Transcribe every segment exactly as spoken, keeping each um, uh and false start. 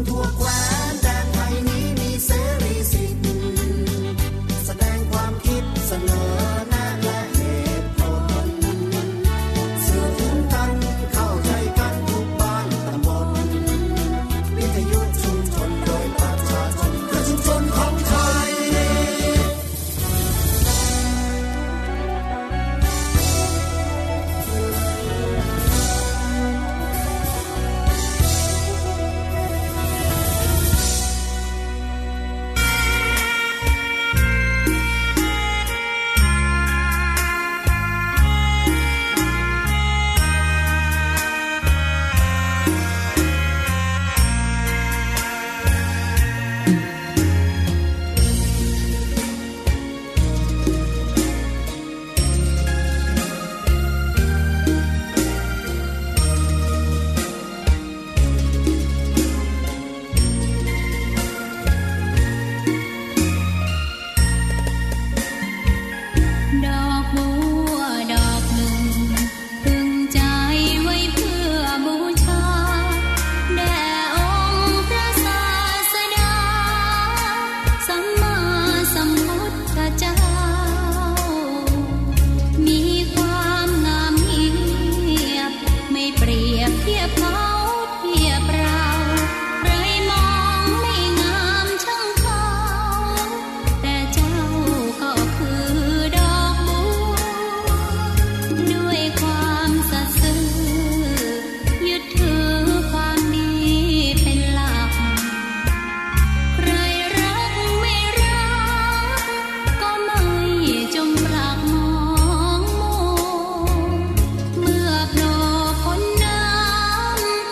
ทั่วแคว้นแดนไทยนี้มีเสรีสิทธิ์ แสดงความคิดเสนอแนะและเหตุผล สื่อถึงกัน เข้าใจกันทุกบ้านตำบล วิทยุชุมชนโดยประชาชน เพื่อชุมชนของไทย ดอกบัวดอกหนึ่ง พึงใจ๋ไว้เพื่อบูชา แด่องค์พระศาสดา สัมมาสัมพุทธเจ้า มีความงามเงียบ ไม่เปรียบเทียบเขาเทียบเรา ใครมองไม่งามช่างเขา แต่เจ้าก็คือดอกบัว ด้วยความสัตย์ซื่อ ยึดถือความดีเป็นหลัก ใครรักไม่รัก ก็ไม่จงปรักมองมัว เมื่อโผล่พ้นน้ำ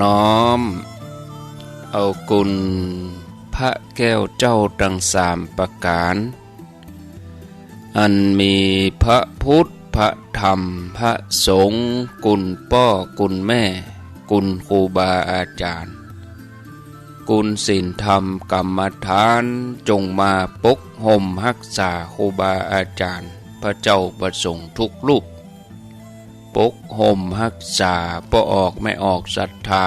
น้อมเอาคุณพระแก้วเจ้าตังสามประก๋าน อันมีพระพุทธ พระธรรม พระสงฆ์ คุณป้อ คุณแม่ คุณครูบาอาจ๋ารย์ คุณศีลธรรมกรรมฐาน จงมาปกห่มฮักษาครูบาอาจ๋ารย์ พระเจ้าพระสงฆ์ทุกรูป ปกห่มฮักษาป้อออกแม่ออกศรัทธา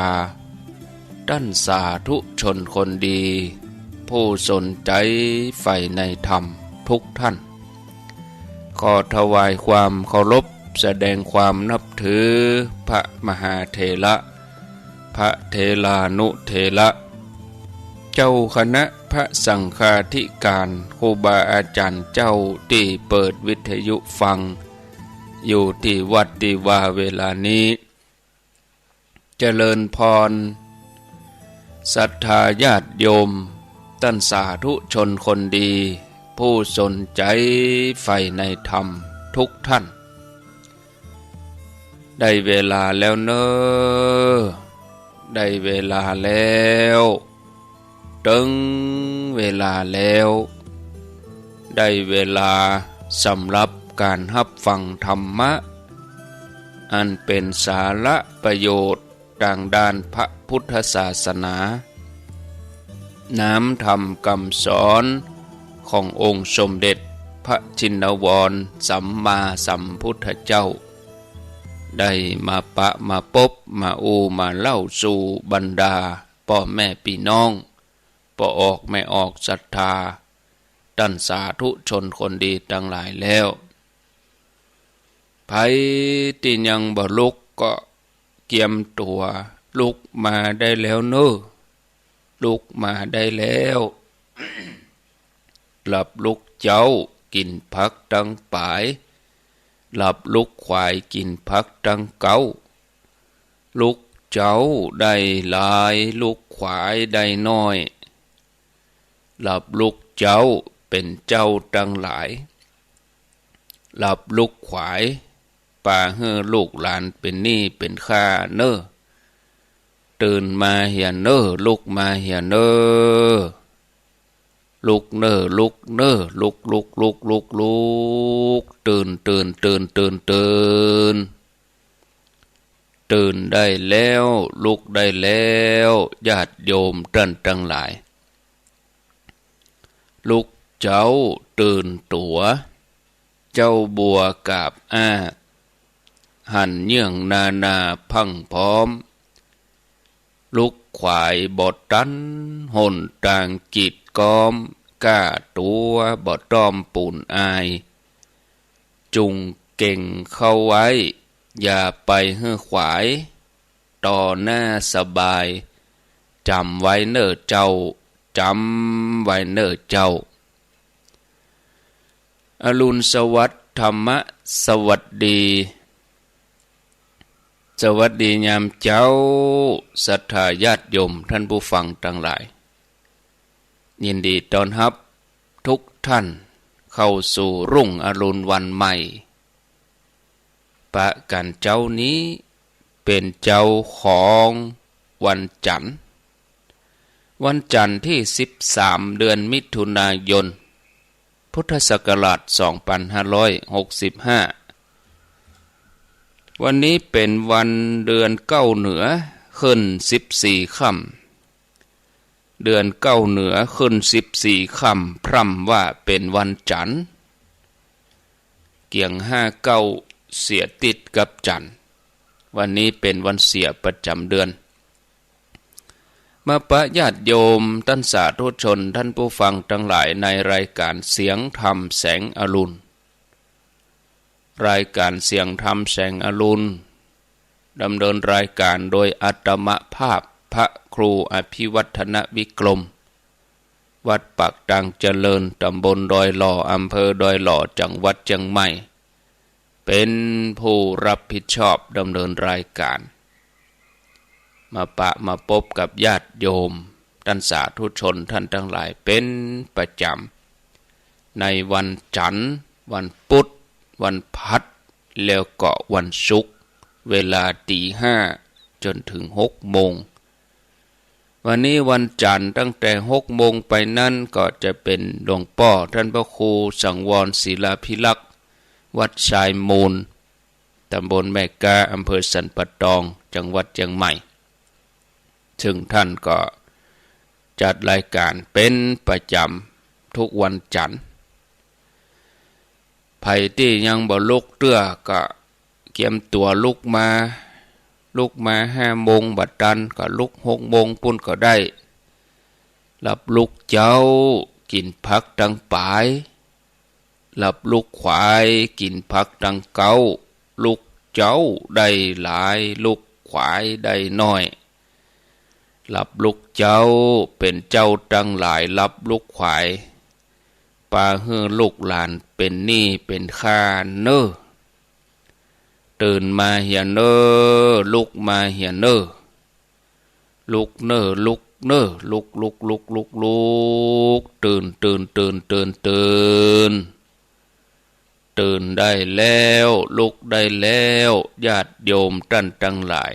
ต้านสาธุชนคนดี ผู้สนใจ๋ใฝ่ในธรรมทุกท่าน ขอถวายความเคารพ แสดงความนับถือ พระมหาเถระ พระเถรานุเถระ เจ้าคณะพระสังฆาธิการ ครูบาอาจ๋ารย์เจ้าตี้เปิดวิทยุฟัง อยู่ตี้วัดตี้วาเวลานี้ เจริญพร ศรัทธาญาติโยม ต้านสาธุชนคนดี ผู้สนใจ๋ใฝ่ในธรรมทุกท่าน ได้เวลาแล้วเน่อ ได้เวลาแล้ว เถิงเวลาแล้ว ได้เวลาสำหรับก๋านฮับฟังธรรมะ อันเป๋นสาระประโยชน์ตางด้านพระพุทธศาสนา น้ำธรรมกำสอนขององค์สมเด็จพระชินวรสัมมาสัมพุทธเจ้า ได้มาปะมาปบ มาอู้มาเล่าสู่บรรดาป้อแม่ปี้น้อง ป้อออกแม่ออกศรัทธา ต้านสาธุชนคนดีตังหลายแล้ว ใผตี้ยังบ่ลุกก็เกียมตั๋วลุกมาได้แล้วเน่อ ลุกมาได้แล้ว หลับลุกเจ๊ากิ๋นผักตังป๋าย หลับลุกขวายกิ๋นผักตังเก๊า ลุกเจ๊าได้หลาย ลุกขวายได้น้อย หลับลุกเจ๊าเป๋นเจ้าตังหลาย หลับลุกขวาย ปาหื้อลูกหลานเป๋นหนี้เป๋นค่าเน่อ ตื่นมาเหียเน่อ ลุกมาเหียเน่อ ลุกเน่อ ลุกเน่อ ลุก ลุก ลุก ลุก ลุก ตื่น ตื่น ตื่น ตื่น ตื่น ตื่นได้แล้ว ลุกได้แล้ว ญาติโยมต้านตังหลาย ลุกเจ๊าตื่นตั๋ว เจ๊าบัวกาบอ้า หันเยื่องนานาพรั่งพร้อม ลุกขวายบ่ตันหนตางกีดก๊อม ก้าตั๋วบ่ต้อมปูนอาย จุ่งเก่งเข้าไว้ อย่าไปหื้อขวาย ต่อหน้าสบาย จ๋ำไว้เน่อเจ้า จ๋ำไว้เน่อเจ้า อรุณสวัสดิ์ ธรรมะสวัสดี สวัสดียามเจ๊า ศรัทธาญาติโยมต้านผู้ฟังตังหลาย ยินดีต้อนฮับทุกท่านเข้าสู่รุ่งอรุณวันใหม่ ประก๋านเจ๊านี้เป๋นเจ๊าของวันจั๋นทร์ วันจั๋นทร์ตี้สิบสาม เดือนมิถุนายน พุทธศักราชสองปันห้าร้อยหกสิบห้า วันนี้เป๋นวันเดือนเก้าเหนือขึ้นสิบสี่ค่ำ เดือนเก้าเหนือขึ้นสิบสี่ค่ำ พร่ำว่าเป๋นวันจั๋นทร์ เกี่ยงห้าเก้าเสียติดกับจั๋นทร์ วันนี้เป๋นวันเสียประจ๋ำเดือน มาปะญาติโยมต้านสาธุชนต้านผู้ฟังตังหลายในรายก๋านเสียงธรรมแสงอรุณ รายก๋านเสียงธรรมแสงอรุณ ดำเนินรายก๋านโดยอาตมาภาพพระครูอภิวัฒนวิกรม วัดปากตางเจริญ ตำบลดอยหล่อ อำเภอดอยหล่อ จังหวัดเจียงใหม่ เป๋นผู้รับผิดชอบดำเนินรายก๋าน มาปะมาปบกับญาติโยมต้านสาธุชนต้านตังหลายเป๋นประจ๋ำ ในวันจั๋นทร์ วันปุ๊ด วันพัด แล้วก็วันศุกร์ เวลาตีห้า จ๋นเถิงหกโมง วันนี้วันจันทร์ ตั้งแต่หกโมงไปนั้นก็จะเป๋นหลวงป้อต้านพระครูสังวรศิลาภิรักษ์ วัดทรายมูล ต๋ำบลแม่ก๊า อำเภอสันป่าตอง จังหวัดเจียงใหม่ ซึ่งต้านก็จัดรายก๋านเป๋นประจ๋ำกู้วันจันทร์ ใผตี้ยังบ่ลุกเตื้อก็เกียมตั๋วลุกมา ลุกมาห้าโมงบ่ตันก็ลุกหกโมงปู๊นก็ได้ หลับลุกเจ๊า กิ๋นผักตังป๋าย หลับลุกขวาย กิ๋นผักตังเก๊า ลุกเจ๊าได้หลาย ลุกขวายได้น้อย หลับลุกเจ๊า เป๋นเจ้าตังหลาย หลับลุกขวาย ปาหื้อลูกหลานเป๋นหนี้เป๋นค่าเน่อ ตื่นมาเหียเน่อ ลุกมาเหียเน่อ ลุกเน่อ ลุกเน่อ ลุก ลุก ลุก ลุก ลุก ตื่น ตื่น ตื่น ตื่น ตื่น ตื่นได้แล้ว ลุกได้แล้ว ญาติโยมต้านตังหลาย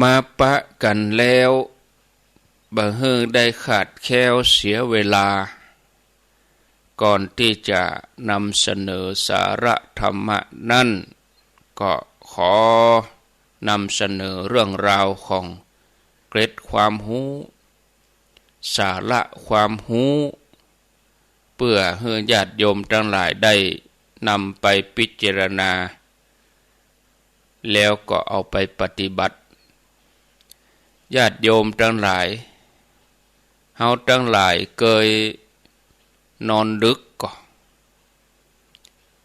มาปะกั๋นแล้ว บ่หื้อได้ขาดแคลนเสียเวลา ก่อนตี้จะนำเสนอสาระธรรมะนั้น ก็ขอนำเสนอเรื่องราวของเกร็ดความฮู้ สาระความฮู้ เปื้อหื้อญาติโยมตังหลายได้นำไปพิจารณา แล้วก็เอาไปปฏิบัติ ญาติโยมตังหลาย เฮาตังหลายเกยนอนดึกก่อ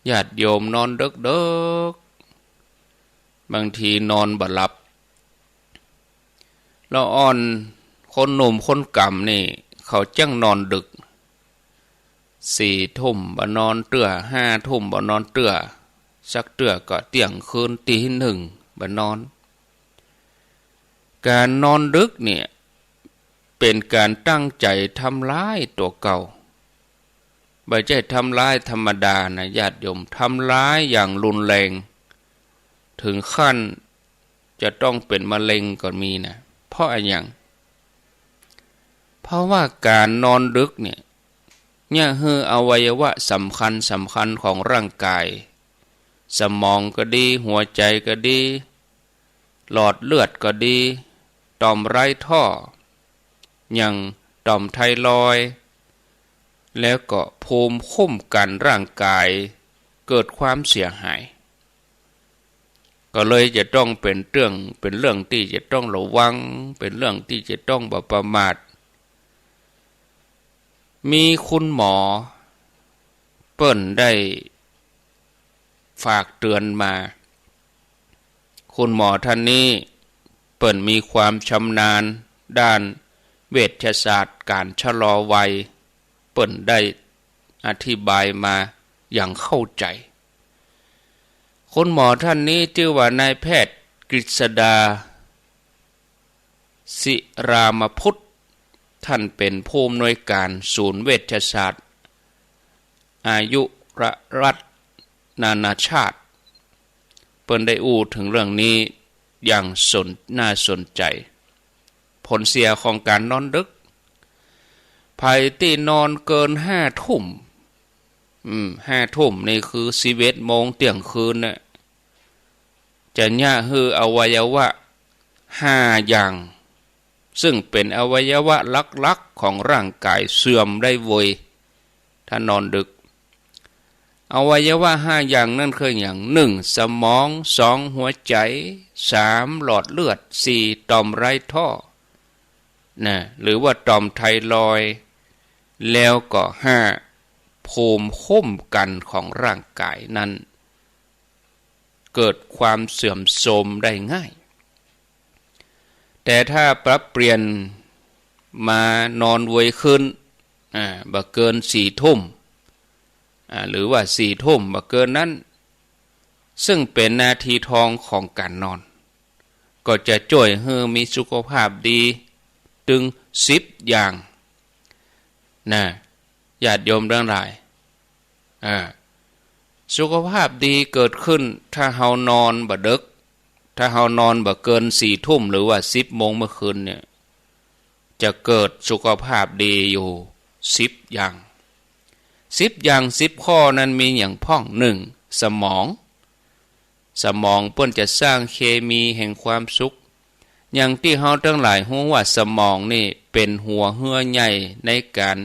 ญาติโยมนอนดึกๆ บางทีนอนบ่หลับ ละอ่อนคนหนุ่มคนก๋ำนี่ เขาจั้งนอนดึก สี่ทุ่มบ่นอนเตื้อ ห้าทุ่มบ่นอนเตื้อ สักเตื้อก็เตี้ยงคืน ตีหนึ่งบ่นอน ก๋านนอนดึกเนี่ย เป๋นก๋านตั้งใจ๋ทำร้ายตั๋วเก่า บ่ใจ้ทำร้ายธรรมดานะญาติโยม ทำร้ายอย่างรุนแรง เถิงขั้นจะต้องเป๋นมะเร็งก็มีนะ เพราะอะหยัง เพราะว่าก๋านนอนดึกเนี่ย เยียะหื้ออวัยวะสำคัญสำคัญของร่างก๋าย สมองก็ดี หัวใจ๋ก็ดี หลอดเลือดก็ดี ต่อมไร้ท่อ อย่างต่อมไทรอยด์ แล้วก็ภูมิคุ้มกั๋นร่างก๋ายเกิดความเสียหาย ก็เลยจะต้องเป๋นเรื่อง เป๋นเรื่องตี้จะต้องระวัง เป๋นเรื่องตี้จะต้องบ่ประมาท มีคุณหมอเปิ้นได้ฝากเตือนมา คุณหมอท่านนี้เปิ้นมีความชำนาญด้านเวชศาสตร์ก๋านชะลอวัย เปิ้นได้อธิบายมาอย่างเข้าใจ๋ คุณหมอท่านนี้จื้อว่านายแพทย์กฤษดา ศิรามพุทธ ท่านเป๋นผู้อำนวยก๋านศูนย์เวชศาสตร์อายุรรัตน์นานาชาติ เปิ้นได้อู้เถิงเรื่องนี้อย่างสน น่าสนใจ๋ ผลเสียของก๋านนอนดึก ใผตี้นอนเกินห้าทุ่ม อืม ห้าทุ่มนี่คือสิบเอ็ดโมงเตี้ยงคืนน่ะ จะเยียะหื้ออวัยวะห้าอย่าง ซึ่งเป๋นอวัยวะหลักๆ ของร่างก๋ายเสื่อมได้เวย ถ้านอนดึก อวัยวะห้าอย่างนั้นคือหยัง หนึ่ง สมอง สอง หัวใจ๋ สาม หลอดเลือด สี่ ต่อมไร้ท่อ นะ หรือว่าต่อมไทรอยด์ แล้วก็ ห้า ภูมิคุ้มกั๋นของร่างก๋ายนั้น เกิดความเสื่อมโทรมได้ง่าย แต่ถ้าปรับเปลี่ยนมานอนไวขึ้น อ่า บ่เกินสี่ทุ่ม อ่า หรือว่าสี่ทุ่ม บ่เกินนั้น ซึ่งเป๋นนาทีทองของก๋านนอน ก็จะจ้วยหื้อมีสุขภาพดี ตึงสิบอย่าง นะ ญาติโยมตังหลาย อ่า สุขภาพดีเกิดขึ้น ถ้าเฮานอนบ่ดึก ถ้าเฮานอนบ่เกินสี่ทุ่มหรือว่าสิบโมงเมื่อคืนเนี่ย จะเกิดสุขภาพดีอยู่สิบอย่าง สิบอย่าง สิบข้อนั้นมีหยังพ่อง หนึ่ง สมอง สมองเปิ้นจะสร้างเคมีแห่งความสุข อย่างตี้เฮาตังหลายฮู้ว่าสมองนี่เป๋นหัวเฮือใหญ่ในก๋าน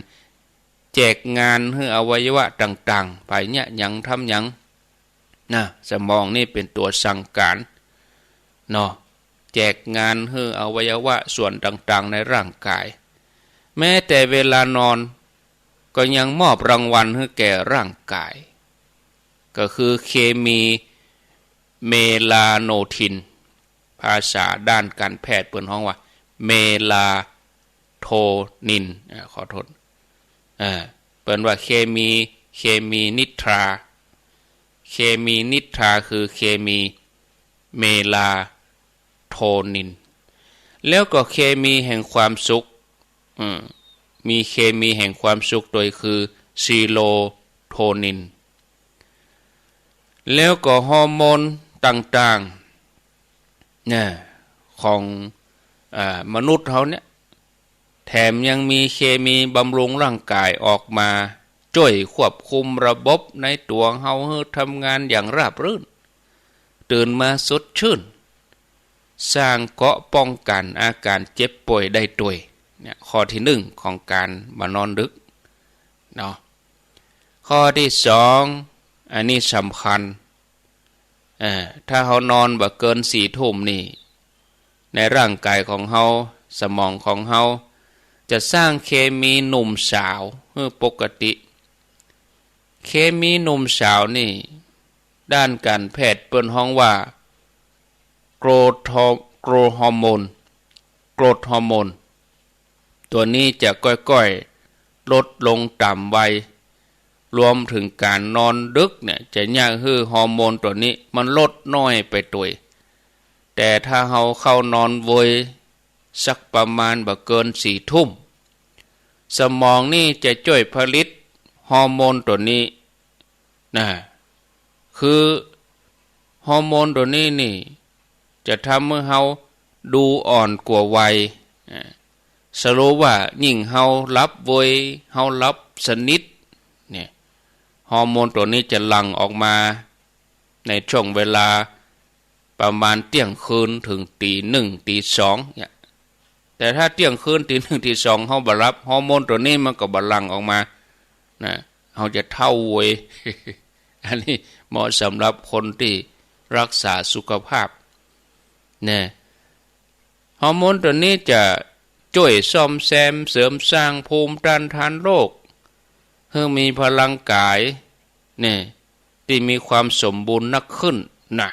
แจกงานหื้ออวัยวะต่างๆ ไปเยียะหยังทำหยัง นะ สมองนี่เป๋นตั๋วสั่งก๋านเนาะ แจกงานหื้ออวัยวะส่วนต่างๆ ในร่างก๋าย แม้แต่เวลานอนก็ยังมอบรางวัลหื้อแก่ร่างก๋าย ก็คือเคมีเมลาโนทิน ภาษาด้านก๋านแพทย์เปิ้นฮ้องว่าเมลาโทนิน อ่า ขอโทษ อ่า เปิ้นว่าเคมี เคมีนิทรา เคมีนิทราคือเคมีเมลาโทนิน แล้วก็เคมีแห่งความสุข อืม มีเคมีแห่งความสุขโตยคือซีโรโทนิน แล้วก็ฮอร์โมนต่างๆ เนี่ย ของ อ่า มนุษย์เฮาเนี่ย แถมยังมีเคมีบำรุงร่างก๋ายออกมา จ้วยควบคุมระบบในตั๋วเฮาหื้อทำงานอย่างราบรื่น ตื่นมาสดชื่น สร้างเกราะป้องกั๋นอาก๋านเจ็บป่วยได้ตวย เนี่ย ข้อตี้หนึ่งของก๋านบ่นอนดึกเนาะ ข้อตี้สอง อันนี้สำคัญ เอ่อ ถ้าเฮานอนบ่เกินสี่ทุ่มนี่ ในร่างก๋ายของเฮา สมองของเฮา จะสร้างเคมีหนุ่มสาวหื้อปกติ เคมีหนุ่มสาวนี่ ด้านก๋านแพทย์เปิ้นฮ้องว่า โกรทฮอ- โกรทฮอร์โมน โกรทฮอร์โมน ตั๋วนี้จะก้อยๆ ลดลงต๋ามวัย รวมเถิงก๋านนอนดึกเนี่ย จะเยียะหื้อฮอร์โมนตั๋วนี้มันลดน้อยไปตวย แต่ถ้าเฮาเข้านอนเวยสักประมาณบ่เกินสี่ทุ่ม สมองนี่จะจ้วยผลิตฮอร์โมนตั๋วนี้ นะ คือฮอร์โมนตั๋วนี้นี่ จะทำหื้อเฮาดูอ่อนกว่าวัย อ่า สรุปว่ายิ่งเฮาหลับเวย เฮาหลับสนิท เนี่ย ฮอร์โมนตั๋วนี้จะหลั่งออกมาในช่วงเวลาประมาณเตี้ยงคืนเถิงตี๋หนึ่ง ตี๋สอง เนี่ย แต่ถ้าเตี้ยงคืนตี๋หนึ่ง ตี๋สอง เฮาบ่หลับ ฮอร์โมนตั๋วนี้มันก็บ่หลั่งออกมา นะ เฮาจะเฒ่าเวย อันนี้เหมาะสำหรับคนตี้รักษาสุขภาพ นะ ฮอร์โมนตั๋วนี้จะจ้วยซ่อมแซมเสริมสร้างภูมิต้านทานโรค หื้อมีพลังก๋าย เนี่ย ตี้มีความสมบูรณ์นักขึ้นนะ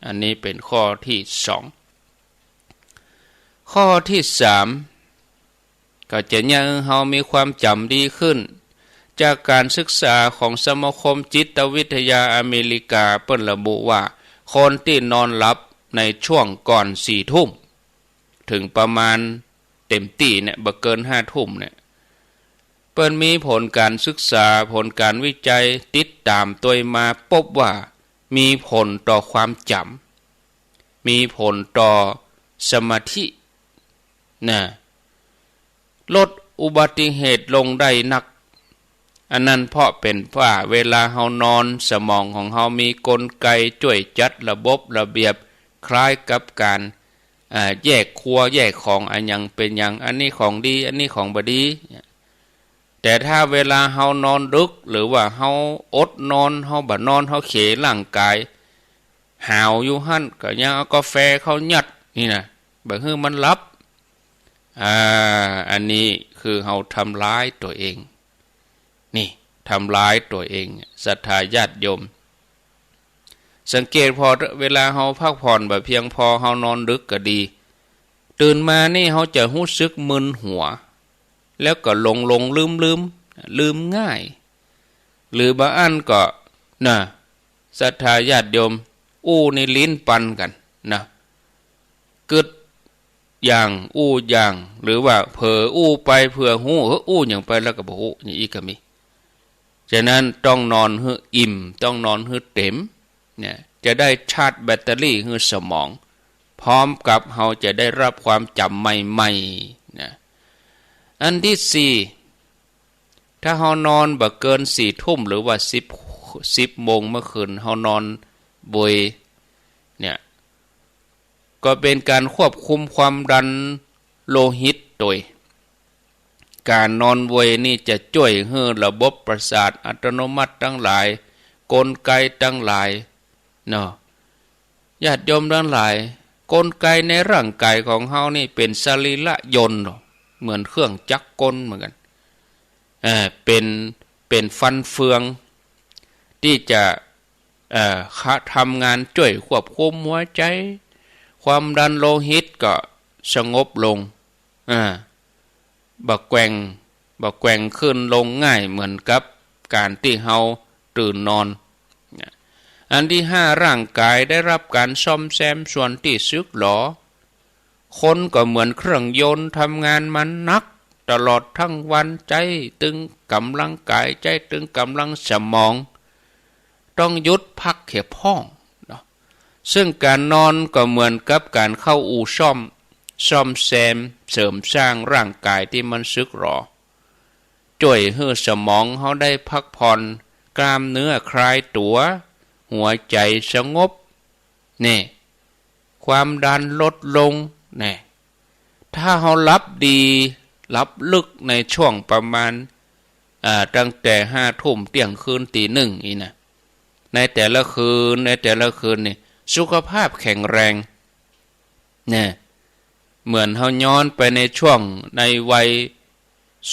อันนี้เป๋นข้อตี้สอง ข้อตี้สาม ก็จะเยียะหื้อเฮามีความจ๋ำดีขึ้น จากก๋านศึกษาของสมาคมจิตวิทยาอเมริกาเปิ้นระบุว่า คนตี้นอนหลับในช่วงก่อนสี่ทุ่ม เถิงประมาณเต๋มตี้เนี่ย บ่เกินห้าทุ่มเนี่ย เปิ้นมีผลก๋านศึกษา ผลก๋านวิจัยติดต๋ามตวยมา ปบว่ามีผลต่อความจ๋ำ มีผลต่อสมาธิ นะ ลดอุบัติเหตุลงได้นัก อันนั้นเพราะเป๋นว่าเวลาเฮานอน สมองของเฮามีกลไกจ้วยจัดระบบระเบียบ คล้ายกับก๋าน อ่า แยกครัวแยกของ อะหยังเป๋นหยัง อันนี้ของดี อันนี้ของบ่ดี แต่ถ้าเวลาเฮานอนดึก หรือว่าเฮาอดนอน เฮาบ่นอน เฮาเขร่างก๋าย หาวอยู่หั้น ก็ยังเอากาแฟเข้ายัดนี่นะ บ่หื้อมันหลับ อ่า อันนี้คือเฮาทำร้ายตั๋วเอง นี่ ทำร้ายตั๋วเอง ศรัทธาญาติโยม สังเกตผ่อ เวลาเฮาพักผ่อนบ่เพียงพอ เฮานอนดึกก็ดี ตื่นมานี่เฮาจะฮู้สึกมึนหัว แล้วก็หลงๆ ลืมๆ ลืมง่าย หรือบางอันก็ นะ ศรัทธาญาติโยม อู้นี่ลิ้นปันกั๋น นะ กึ๊ดอย่าง อู้อย่าง หรือว่าเผลออู้ไป เผื่อฮู้ เฮ้อ อู้หยังไปแล้วก็บ่ฮู้ อย่างอี้ก็มี ฉะนั้นต้องนอนหื้ออิ่ม ต้องนอนหื้อเต๋ม เนี่ย จะได้ชาร์จแบตเตอรี่หื้อสมอง พร้อมกับเฮาจะได้ฮับความจ๋ำใหม่ๆ นะ อันตี้สี่ ถ้าเฮานอนบ่เกินสี่ทุ่มหรือว่าสิบ สิบโมงเมื่อคืนเฮานอนเวยเนี่ย ก็เป๋นก๋านควบคุมความดันโลหิตโตย ก๋านนอนเวยนี่จะจ้วยหื้อระบบประสาทอัตโนมัติตังหลาย กลไกตังหลาย เนาะ ญาติโยมตังหลาย กลไกในร่างก๋ายของเฮานี่เป๋นสรีระยนต์เนาะ เหมือนเครื่องจักรกลเหมือนกั๋น เอ่อ เป๋น เป๋นฟันเฟือง ตี้จะ เอ่อ คะ ทำงานจ้วยควบคุมหัวใจ๋ ความดันโลหิตก็สงบลง อ่า บ่แกว่ง บ่แกว่งขึ้นลงง่ายเหมือนกับก๋านตี้เฮาตื่นนอน อันตี้ห้า ร่างก๋ายได้ฮับก๋านซ่อมแซมส่วนตี้สึกหรอ คนก็เหมือนเครื่องยนต์ทำงานมาหนักตลอดตึงวัน ใจ๊ตึงก๋ำลังก๋าย ใจ๊ตึงก๋ำลังสมอง ต้องหยุดพักเหียพ่องเนาะ ซึ่งก๋านนอนก็เหมือนกับก๋านเข้าอู่ซ่อม ซ่อมแซม เสริมสร้างร่างก๋ายตี้มันสึกหรอ จ้วยหื้อสมองเฮาได้พักผ่อน กล้ามเนื้อคลายตั๋ว หัวใจ๋สงบ นี่ ความดันลดลง นี่ ถ้าเฮาหลับดี หลับลึกในช่วงประมาณ อ่า ตั้งแต่ห้าทุ่ม เตี้ยงคืน ตีหนึ่ง นี่นะ ในแต่ละคืน ในแต่ละคืนนี่ สุขภาพแข็งแรง เนี่ย เหมือนเฮาย้อนไปในช่วงในวัย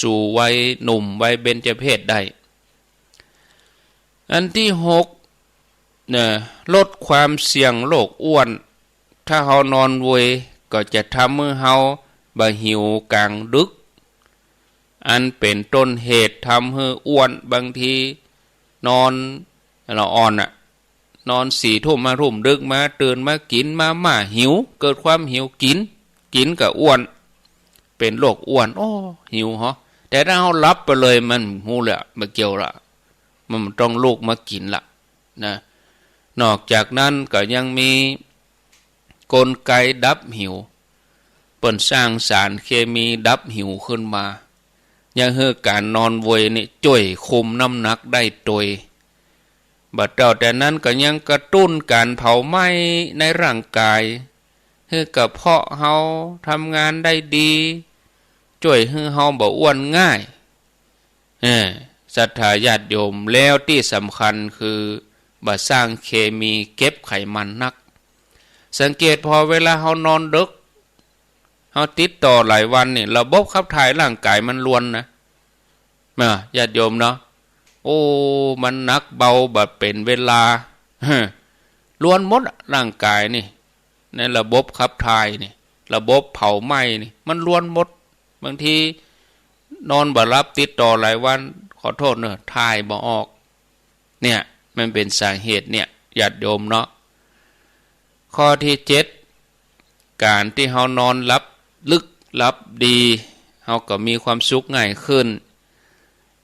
สู่วัยหนุ่ม วัยเบญจเพสได้ อันตี้หก เนี่ย ลดความเสี่ยงโรคอ้วน ถ้าเฮานอนเวย ก็จะทำหื้อเฮาบ่หิวก๋างดึก อันเป๋นต้นเหตุทำหื้ออ้วน บางทีนอนละอ่อนน่ะ นอนสี่ทุ่ม ห้าทุ่ม ดึกมา ตื่นมากิ๋นมาม่า หิว เกิดความหิว กิ๋น กิ๋นก็อ้วน เป๋นโรคอ้วน โอ้ หิวเหรอ แต่ถ้าเฮาหลับไปเลย มันบ่ฮู้ละ บ่เกี่ยวละ มันต้องลุกมากิ๋นละ นะ นอกจากนั้นก็ยังมีกลไกดับหิว เปิ้นสร้างสารเคมีดับหิวขึ้นมา เยียะหื้อก๋านนอนเวยนี่จ้วยคุมน้ำหนักได้โตย บ่เต้าแต่นั้นก็ยังกระตุ้นก๋านเผาไหม้ในร่างก๋าย หื้อกระเพาะเฮาทำงานได้ดี จ้วยหื้อเฮาบ่อ้วนง่าย เออ ศรัทธาญาติโยม แล้วตี้สำคัญคือบ่สร้างเคมีเก็บไขมันนัก สังเกตพอเวลาเฮานอนดึก เฮาติดต่อหลายวันนี่ ระบบขับถ่ายร่างก๋ายมันรวนนะ มา ญาติโยมเนาะ โอ้ มันหนักเบาบ่เป๋นเวลา ฮะ รวนหมดอะ ร่างก๋ายนี่ ในระบบขับถ่ายนี่ ระบบเผาไหม้นี่ มันรวนหมด บางทีนอนบ่หลับติดต่อหลายวัน ขอโทษเนอะ ถ่ายบ่ออก เนี่ย มันเป๋นสาเหตุเนี่ย ญาติโยมเนาะ ข้อตี้เจ็ด ก๋านตี้เฮานอนหลับลึกหลับดี เฮาก็มีความสุขง่ายขึ้น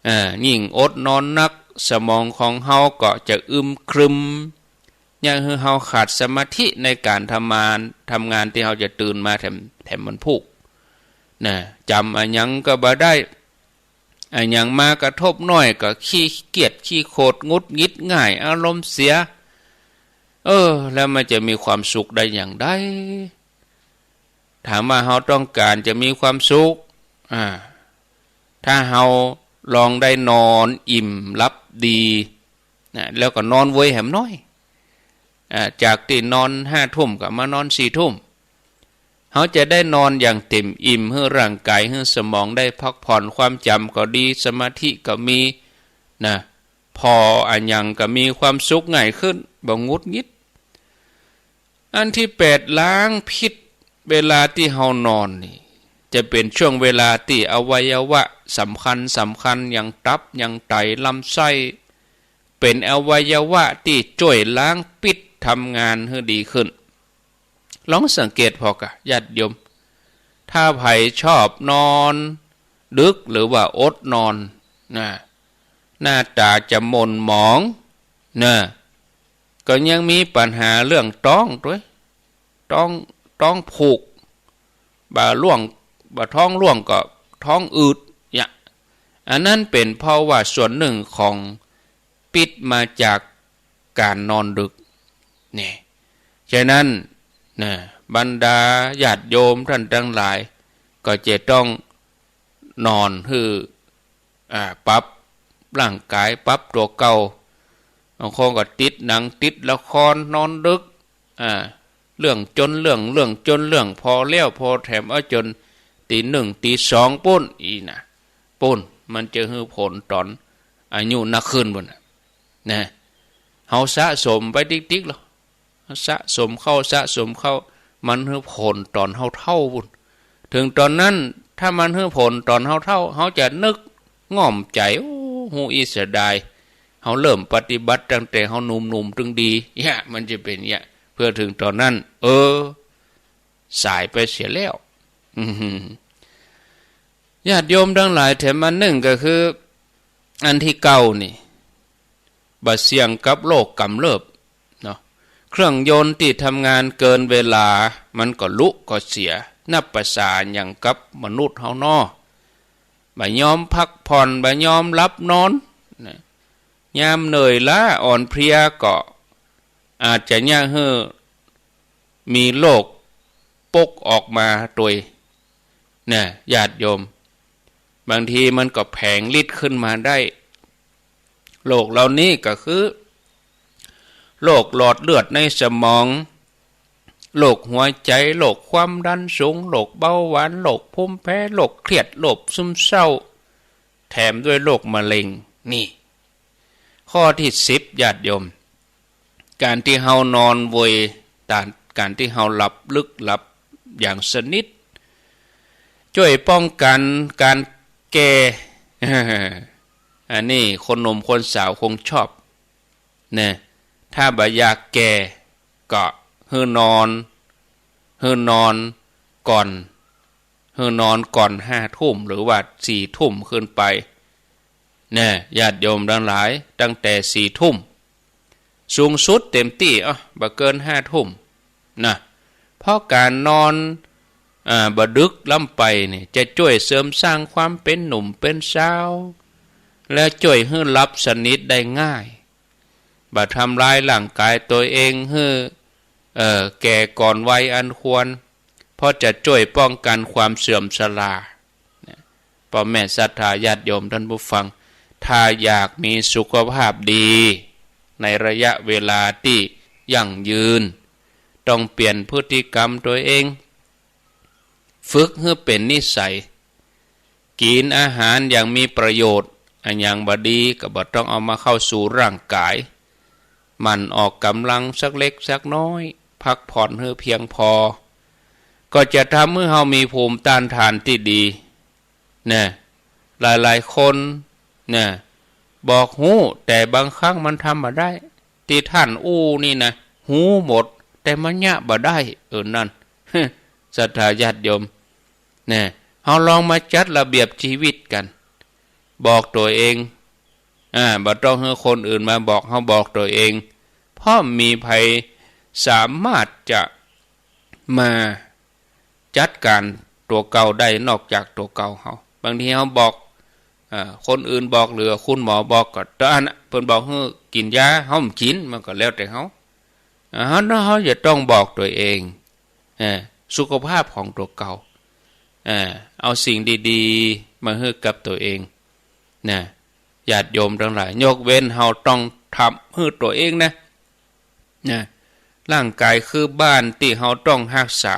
เอ่อ ยิ่งอดนอนนัก สมองของเฮาก็จะอึมครึม เยียะหื้อเฮาขาดสมาธิในก๋านทำงาน ทำงานตี้เฮาจะตื่นมาแถม แถมมันพูก นะ จ๋ำอะหยังก็บ่ได้ อะหยังมากระทบหน้อยก็ขี้เกียจ ขี้โขด หงุดหงิดง่าย อารมณ์เสีย เออ แล้วมันจะมีความสุขได้อย่างใด ถามว่าเฮาต้องก๋านจะมีความสุข อ่า ถ้าเฮาลองได้นอนอิ่มหลับดี นะ แล้วก็นอนเวยแหมหน้อย อ่า จากตี้นอนห้าทุ่มก็มานอนสี่ทุ่ม เฮาจะได้นอนอย่างเต็มอิ่ม หื้อร่างก๋าย หื้อสมองได้พักผ่อน ความจ๋ำก็ดี สมาธิก็มี นะ ผ่ออะหยังก็มีความสุขง่ายขึ้น บ่หงุดหงิด อันตี้แปด ล้างพิษ เวลาตี้เฮานอนนี่ จะเป๋นช่วงเวลาตี้อวัยวะสำคัญสำคัญ อย่างตับ อย่างไต ลำไส้ เป๋นอวัยวะตี้จ้วยล้างพิษ ทำงานหื้อดีขึ้น ลองสังเกตผ่อก่ะ ญาติโยม ถ้าใผชอบนอนดึกหรือว่าอดนอน นะ หน้าต๋าจะหม่นหมอง นะ ก็ยังมีปัญหาเรื่องต๊องตวย ต๊อง ท้องผูก บ่าร่วง บ่าท้องร่วงก็ท้องอืด เนี่ย อันนั้นเป๋นเพราะว่าส่วนนึ่งของ ปิดมาจากก๋านนอนดึก เนี่ย ฉะนั้น นะ บรรดาญาติโยมต้านตังหลาย ก็จะต้องนอนหื้อ อ่า ปรับร่างก๋าย ปรับตั๋วเก่า บางคนก็ติดหนัง ติดละคร นอนดึก อ่า เรื่องจนเรื่อง เรื่องจนเรื่อง ผ่อแล้วผ่อแถม เอาจ๋นตี๋หนึ่งตี๋สองปู๊น อี้นะ ปู๊น มันจะหื้อผลต๋อนอายุนักขึ้นปู๊นน่ะ นะ เฮาสะสมไปติ๊กๆ ลอ สะสมเข้า สะสมเข้า มันหื้อผลต๋อนเฮาเฒ่าปู๊น เถิงต๋อนนั้น ถ้ามันหื้อผลต๋อนเฮาเฒ่า เฮาจะนึกง่อมใจ๋ โอ้ ฮู้อี้เสียดาย เฮาเริ่มปฏิบัติตั้งแต่เฮาหนุ่มๆ ตึงดี เนี่ย มันจะเป๋นเนี่ย เปื้อเถิงต๋อนนั้น เออ สายไปเสียแล้ว อืม ญาติโยมตังหลาย แถมอันนึ่งก็คือ อันตี้เก้านี่ บ่าเสี่ยงกับโรคก๋ำเริบเนาะ เครื่องยนต์ตี้ทำงานเกินเวลา มันก็ลุก็เสีย นับประสาหยังกับมนุษย์เฮาน้อ บ่ยอมพักผ่อน บ่ยอมหลับนอน นะ ยามเหนื่อยล้าอ่อนเพลียก็อาจจะเยียะหื้อมีโรคปกออกมาตวย นะ ญาติโยม บางทีมันก็แผงฤทธิ์ขึ้นมาได้ โรคเหล่านี้ก็คือ โรคหลอดเลือดในสมอง โรคหัวใจ๋ โรคความดันสูง โรคเบาหวาน โรคภูมิแพ้ โรคเครียด โรคซึมเศร้า แถมด้วยโรคมะเร็ง นี่ ข้อตี้สิบ ญาติโยม ก๋านตี้เฮานอนเวย ก๋านตี้เฮาหลับลึกหลับอย่างสนิท จ้วยป้องกั๋นก๋านแก่ อันนี้คนหนุ่มคนสาวคงชอบ นะ ถ้าบ่อยากแก่ก็หื้อนอน หื้อนอนก่อน หื้อนอนก่อนห้าทุ่ม หรือว่าสี่ทุ่มขึ้นไป นะ ญาติโยมตังหลาย ตั้งแต่สี่ทุ่ม สูงสุดเต๋มตี้ อ่ะ บ่เกินห้าทุ่ม นะ เพราะก๋านนอน อ่า บ่ดึกล้ำไปนี่ จะจ้วยเสริมสร้างความเป๋นหนุ่มเป๋นสาว และจ้วยหื้อหลับสนิทได้ง่าย บ่ทำร้ายร่างก๋ายตั๋วเองหื้อ เอ่อ แก่ก่อนวัยอันควร เพราะจะจ้วยป้องกั๋นความเสื่อมชรา นะ ป้อแม่ศรัทธาญาติโยมต้านผู้ฟัง ถ้าอยากมีสุขภาพดี ในระยะเวลาตี้ยั่งยืน ต้องเปลี่ยนพฤติกรรมตั๋วเอง ฝึกหื้อเป๋นนิสัย กิ๋นอาหารอย่างมีประโยชน์ อะหยังบ่ดีก็บ่ต้องเอามาเข้าสู่ร่างก๋าย หมั่นออกก๋ำลังสักเล็กสักน้อย พักผ่อนหื้อเพียงพอ ก็จะทำหื้อเฮามีภูมิต้านทานตี้ดี นะ หลายๆ คน นะ บอกฮู้ แต่บางครั้งมันทำบ่ได้ ตี้ต้านอู้นี่นะ ฮู้หมด แต่มันเยียะบ่ได้ เออ นั่น ศรัทธาญาติโยม นะ เฮาลองมาจัดระเบียบชีวิตกั๋น บอกตั๋วเอง อ่า บ่ต้องหื้อคนอื่นมาบอก เฮาบอกตั๋วเอง เพราะบ่มีใผสามารถจะมาจัดก๋านตั๋วเก่าได้นอกจากตั๋วเก่าเฮา บางทีเฮาบอก อ่า คนอื่นบอก หรือคุณหมอบอกก็ ต๋อนนั้นเปิ้นบอกหื้อกิ๋นยา เฮาบ่กิ๋น มันก็แล้วแต่เฮา อ่า เฮา เฮาจะต้องบอกตั๋วเอง เอ่อ สุขภาพของตั๋วเก่า เอ่อ เอาสิ่งดีๆ มาหื้อกับตั๋วเอง นะ ญาติโยมตังหลาย ยกเว้นเฮาต้องทำหื้อตั๋วเองนะ นะ ร่างก๋ายคือบ้านตี้เฮาต้องฮักษา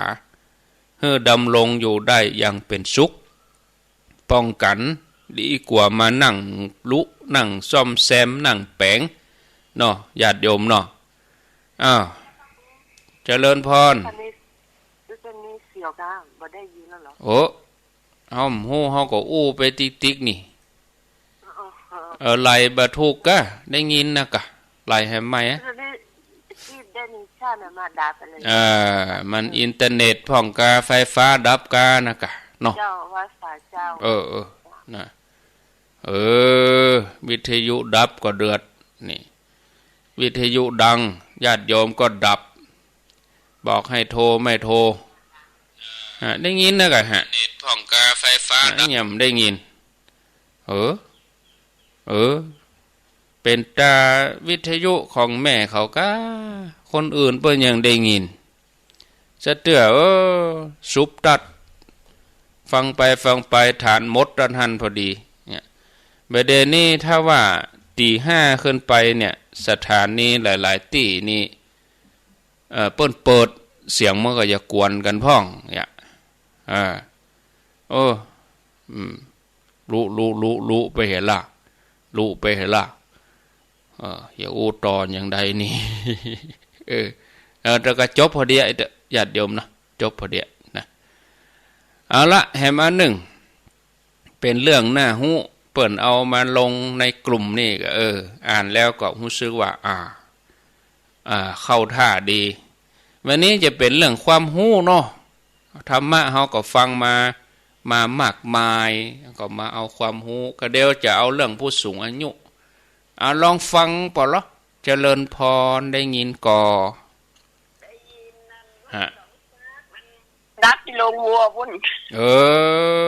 หื้อดำรงอยู่ได้อย่างเป๋นสุข ป้องกั๋น ดีกว่ามานั่งลุ นั่งซ่อมแซม นั่งแป๋ง เนาะ ญาติโยมเนาะ อ้าว เจริญพร อันนี้ อันนี้เสียงดัง บ่ได้ยินแล้วเหรอ โอ้ เฮาบ่ฮู้ เฮาก็อู้ไปติ๊กๆ นี่ เออ ไหลบ่ถูกกะ ได้ยินนะกะ ไหลแหมใหม่อะ อันนี้ ที่ได้ยินชัดน่ะ มาดับไปเลย เออ มันอินเทอร์เน็ตพ่องกา ไฟฟ้าดับกานะกะ เนาะ เจ้า ไวไฟเจ้า เออ เออ นะ เออ วิทยุดับก็เดือด นี่ วิทยุดัง ญาติโยมก็ดับ บอกให้โทรไม่โทร อ่า ได้ยินนะกะฮะ เน็ตพ่องกา ไฟฟ้า อ่า ดับ ยังได้ยิน เออ เออ เป๋นตาวิทยุของแม่เขาก้า คนอื่นเปิ้นยังได้ยิน สะเตื้อ เออ สุบตัด ฟังไปฟังไป ฐานหมดตันหั้นพอดี เนี่ย บ่าเดี่ยวนี้ถ้าว่าตี๋ห้าขึ้นไปเนี่ย สถานีหลายๆ ตี้นี่ เอ่อ เปิ้นเปิด เสียงมันก็จะกวนกั๋นพ่อง เนี่ย อ่า โอ้ อืม ลุ ลุ ลุ ลุไปเหียละ ลุไปเหียละ เออ อย่าอู้ต่ออย่างใดนี่ เออ เออ แต่ก็จบพอดีอะ ไอ้เต๊อะ ญาติโยมนะ จบพอดีอะนะ เอาละ แหมอันนึ่ง เป๋นเรื่องน่าฮู้ เปิ้นเอามาลงในกลุ่มนี่ก็ เออ อ่านแล้วก็ฮู้สึกว่า อ่า อ่า เข้าท่าดี วันนี้จะเป๋นเรื่องความฮู้เนาะ ธรรมะเฮาก็ฟังมา มามากมาย ก็มาเอาความฮู้ ก็เดี๋ยวจะเอาเรื่องผู้สูงอายุ อ่า ลองฟังเปล่าเหรอ เจริญพร ได้ยินก่อ ฮะ ดับตี้โฮงวัวปุ้น เอ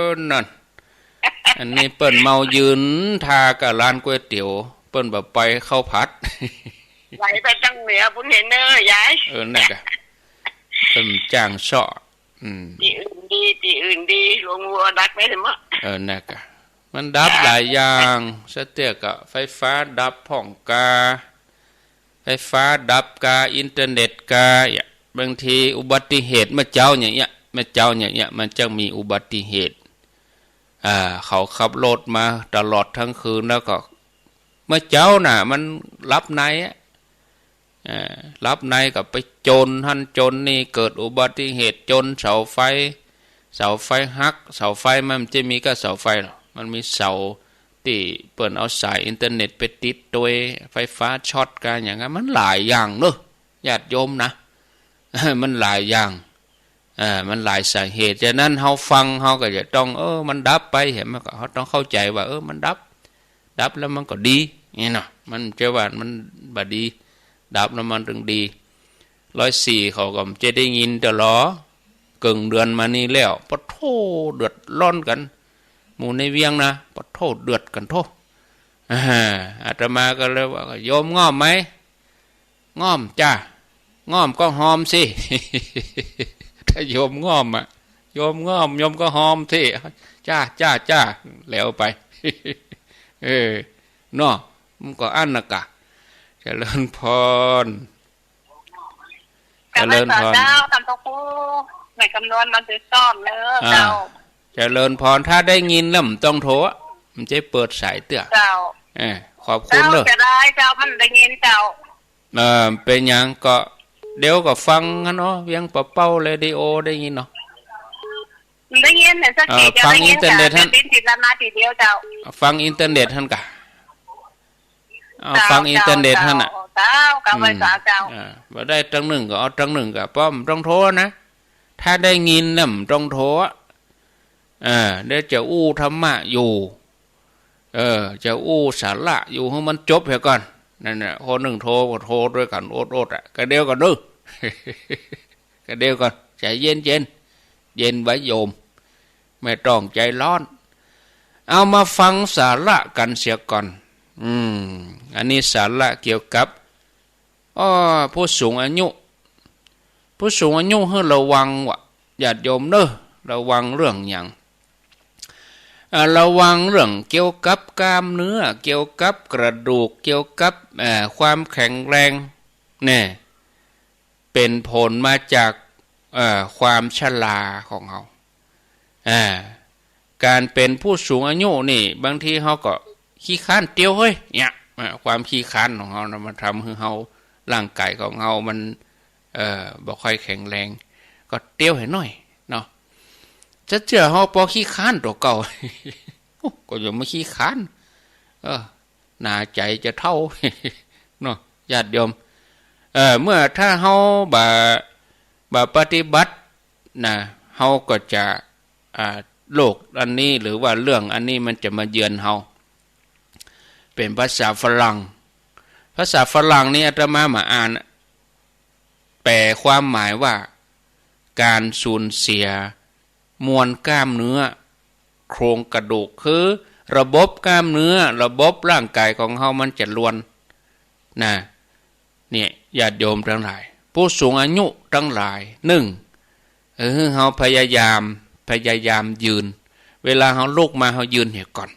อ นั่น อันนี้เปิ้นเมายืนถ่ากะร้านก๋วยเตี๋ยว เปิ้นบ่ไปข้าวผัด ไหลไปตังเหนือปุ้นเหียเน่อยาย เออ นั่นกะ เปิ้นจ้างเซาะ อืม ตี้อื่นดี ตี้อื่นดี โฮงวัวดับไปเสียหมด เออ นั่นกะ มันดับหลายอย่าง สะเตื้อก็ไฟฟ้าดับพ่องกา ไฟฟ้าดับกา อินเทอร์เน็ตกา เนี่ย บางทีอุบัติเหตุ เมื่อเจ๊าอย่างเงี้ย เมื่อเจ๊าอย่างเงี้ย มันจะมีอุบัติเหตุ อ่า เขาขับรถมาตลอดทั้งคืนแล้วก็ เมื่อเจ๊าน่ะ มันหลับในอะ อ่า หลับในก็ไปจนหั้นจนนี่ เกิดอุบัติเหตุจนเสาไฟ เสาไฟหัก เสาไฟมันจะมีก้าเสาไฟเหรอ มันมีเสาตี้เปิ้นเอาสายอินเทอร์เน็ตไปติดตวย ไฟฟ้าช็อตกาอย่างนั้น มันหลายอย่างเนอะ ญาติโยมนะ มันหลายอย่าง เออ มันหลายสาเหตุ ฉะนั้นเฮาฟังเฮาก็จะต้อง เออ มันดับไป เห็นไหม ก็เฮาต้องเข้าใจ๋ว่า เออ มันดับ ดับแล้วมันก็ดี นี่เนาะ มันจะว่ามันบ่ดี ดับแล้วมันตึงดี ร้อยสี่เขาก็จะได้ยินตลอด เกิ่งเดือนมานี่แล้ว ปะโท้ เดือดร้อนกั๋น หมู่ในเวียงนะ ปะโท้ เดือดกั๋นโท้ อ่า อาตมาก็เลยว่า โยมง่อมไหม ง่อมจ้า ง่อมก็ฮอมสิ ถ้าโยมง่อมอะ โยมง่อม โยมก็ฮอมสิ จ้า จ้า จ้า แล้วไป เออ เนาะ มันก็อั้นนะกะ เจริญพร เจริญพร เจ้า ท่านพระครู ในกำนวนมันจะซ่อมเนอะ อ่า เจ้า เจริญพร ถ้าได้ยินแล้วบ่ต้องโทรอะ มันจะเปิดสายเตื้อ เจ้า เออ ขอบคุณเนอะ เจ้า จะได้เจ้า มันได้ยินเจ้า เออ เป๋นหยังก็ เดี๋ยวก็ฟังหั้นเนาะ เวียงป่าเป้าเรดิโอได้ยินเนาะ ได้ยินเนี่ย สักที เออ เดี๋ยว ฟัง ได้ยิน อินเทอร์เน็ต เจ้า หั้น เดี๋ยวติดตามมาทีเดียวเจ้า ฟังอินเทอร์เน็ตหั้นกะ เอา เจ้า ฟังอินเทอร์เน็ตหั้นน่ะ เจ้า เจ้า กะ อืม ไว้สาเจ้า อ่า บ่ได้ตังนึ่งก็เอาตังนึ่งกะ ป้อบ่ต้องโทรนะ ถ้าได้ยินแล้วบ่ต้องโทรอะ เออ เดี๋ยวจะอู้ธรรมะอยู่ เออ จะอู้สาระอยู่ หื้อมันจบเหียก่อน นั่นน่ะ คนนึ่งโทรก็โทรตวยกั๋นโอดๆ อะ กะเดี๋ยวก่อนเด้อ กะเดี๋ยวก่อน ใจ๋เย็นๆ เย็นไว้โยม ไม่ต้องใจ๋ฮ้อน เอามาฟังสาระกั๋นเสียก่อน อืม อันนี้สาระเกี่ยวกับ อ้อ ผู้สูงอายุ ผู้สูงอายุหื้อระวังวะ ญาติโยมเนอะ ระวังเรื่องหยัง อ่า ระวังเรื่องเกี่ยวกับกล้ามเนื้อ เกี่ยวกับกระดูก เกี่ยวกับ เอ่อ ความแข็งแรง เนี่ย เป๋นผลมาจาก เอ่อ ความชราของเฮา อ่า ก๋านเป๋นผู้สูงอายุนี่ บางทีเฮาก็ขี้คร้านเตียวเฮ้ย เนี่ย อ่า ความขี้คร้านของเฮานะ มันทำหื้อเฮา ร่างก๋ายของเฮามัน เอ่อ บ่ค่อยแข็งแรง ก็เตียวหื้อหน่อยเนาะ จะเจื้อเฮาปอขี้คร้านตั๋วเก่า ก็อย่ามาขี้คร้าน เออ หนาใจ๋จะเฒ่า เนาะ ญาติโยม เอ่อ เมื่อถ้าเฮาบ่ บ่ปฏิบัตินะ เฮาก็จะ อ่า โรคอันนี้ หรือว่าเรื่องอันนี้มันจะมาเยือนเฮา เป๋นภาษาฝรั่ง ภาษาฝรั่งนี่อาตมามาอ่าน แปลความหมายว่า ก๋านสูญเสีย มวลกล้ามเนื้อ โครงกระดูก คือระบบกล้ามเนื้อ ระบบร่างกายของเฮามันจะลวน นะ เนี่ย ญาติโยมตังหลาย ผู้สูงอายุตังหลาย นึ่ง เออ เฮาพยายาม พยายามยืน เวลาเฮาลุกมาเฮายืนเหียก่อน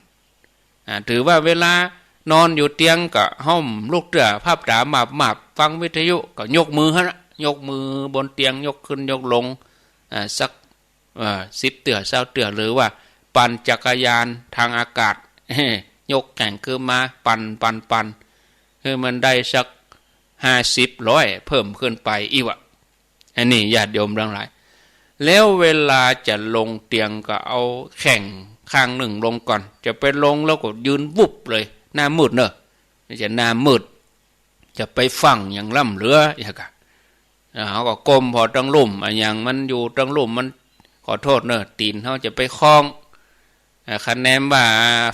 อ่า ถือว่าเวลานอนอยู่เตียงก็ห้อมลุกเตื้อ พับต๋าหมาบๆ ฟังวิทยุก็ยกมือหั้นละ ยกมือบนเตียง ยกขึ้นยกลง อ่า สัก เอ่อ สิบเตื้อ ซาวเตื้อ หรือว่าปั่นจักรยานทางอากาศ ยกแข้งขึ้นมา ปั่น ปั่น ปั่น หื้อมันได้สักห้าสิบ ร้อย เพิ่มขึ้นไปอี้วะ อันนี้ญาติโยมตังหลาย แล้วเวลาจะลงเตียงก็เอาแข้งข้างนึ่งลงก่อน จะไปลงแล้วก็ยืนวุบเลย หน้ามืดเนอะ มันจะหน้ามืด จะไปฟั่งอย่างล้ำเหลือ อย่างกะ อ่า เฮาก็ก้มผ่อตังลุ่ม อะหยังมันอยู่ตังลุ่มมัน ขอโทษเนอะ ตี๋นเฮาจะไปคล้อง อ่า คะแนนว่า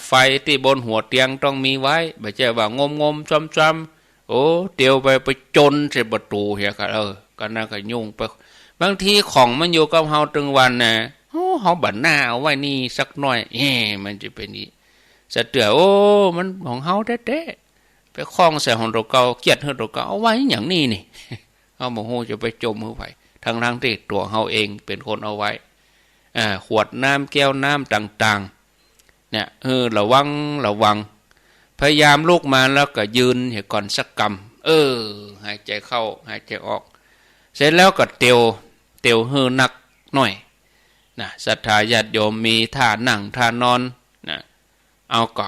ไฟตี้บนหัวเตียงต้องมีไว้ บ่ใจ้ว่างมๆ ซ้ำๆ โอ้ เตียวไป ไปจนใส่ประตู๋เหียกะ เออ ก็นั่นก็ยุ่งไป บางทีของมันอยู่กับเฮาตึงวันนะ โอ้ เฮาบ่น่าเอาไว้นี่สักหน้อย เอ๊ะ มันจะเป๋นอี้ สะเตื้อ โอ้ มันของเฮาแต๊ๆ ไปคล้องใส่ของตั๋วเก่า เกียจหื้อตั๋วเก่า เอาไว้อะหยังนี่นี่ เฮาบ่ฮู้จะไปจ่มหื้อใผ ทั้งๆ ตี้ตั๋วเฮาเองเป๋นคนเอาไว้ อ่า ขวดน้ำ แก้วน้ำต่างๆ เนี่ย เออ ระวัง ระวัง พยายามลุกมาแล้วก็ยืนเหียก่อนสักกำ เออ หายใจ๋เข้า หายใจ๋ออก เสร็จแล้วก็เตียว เตียวหื้อนักหน้อย นะ ศรัทธาญาติโยมมีท่านั่ง ท่านอน นะ เอาก็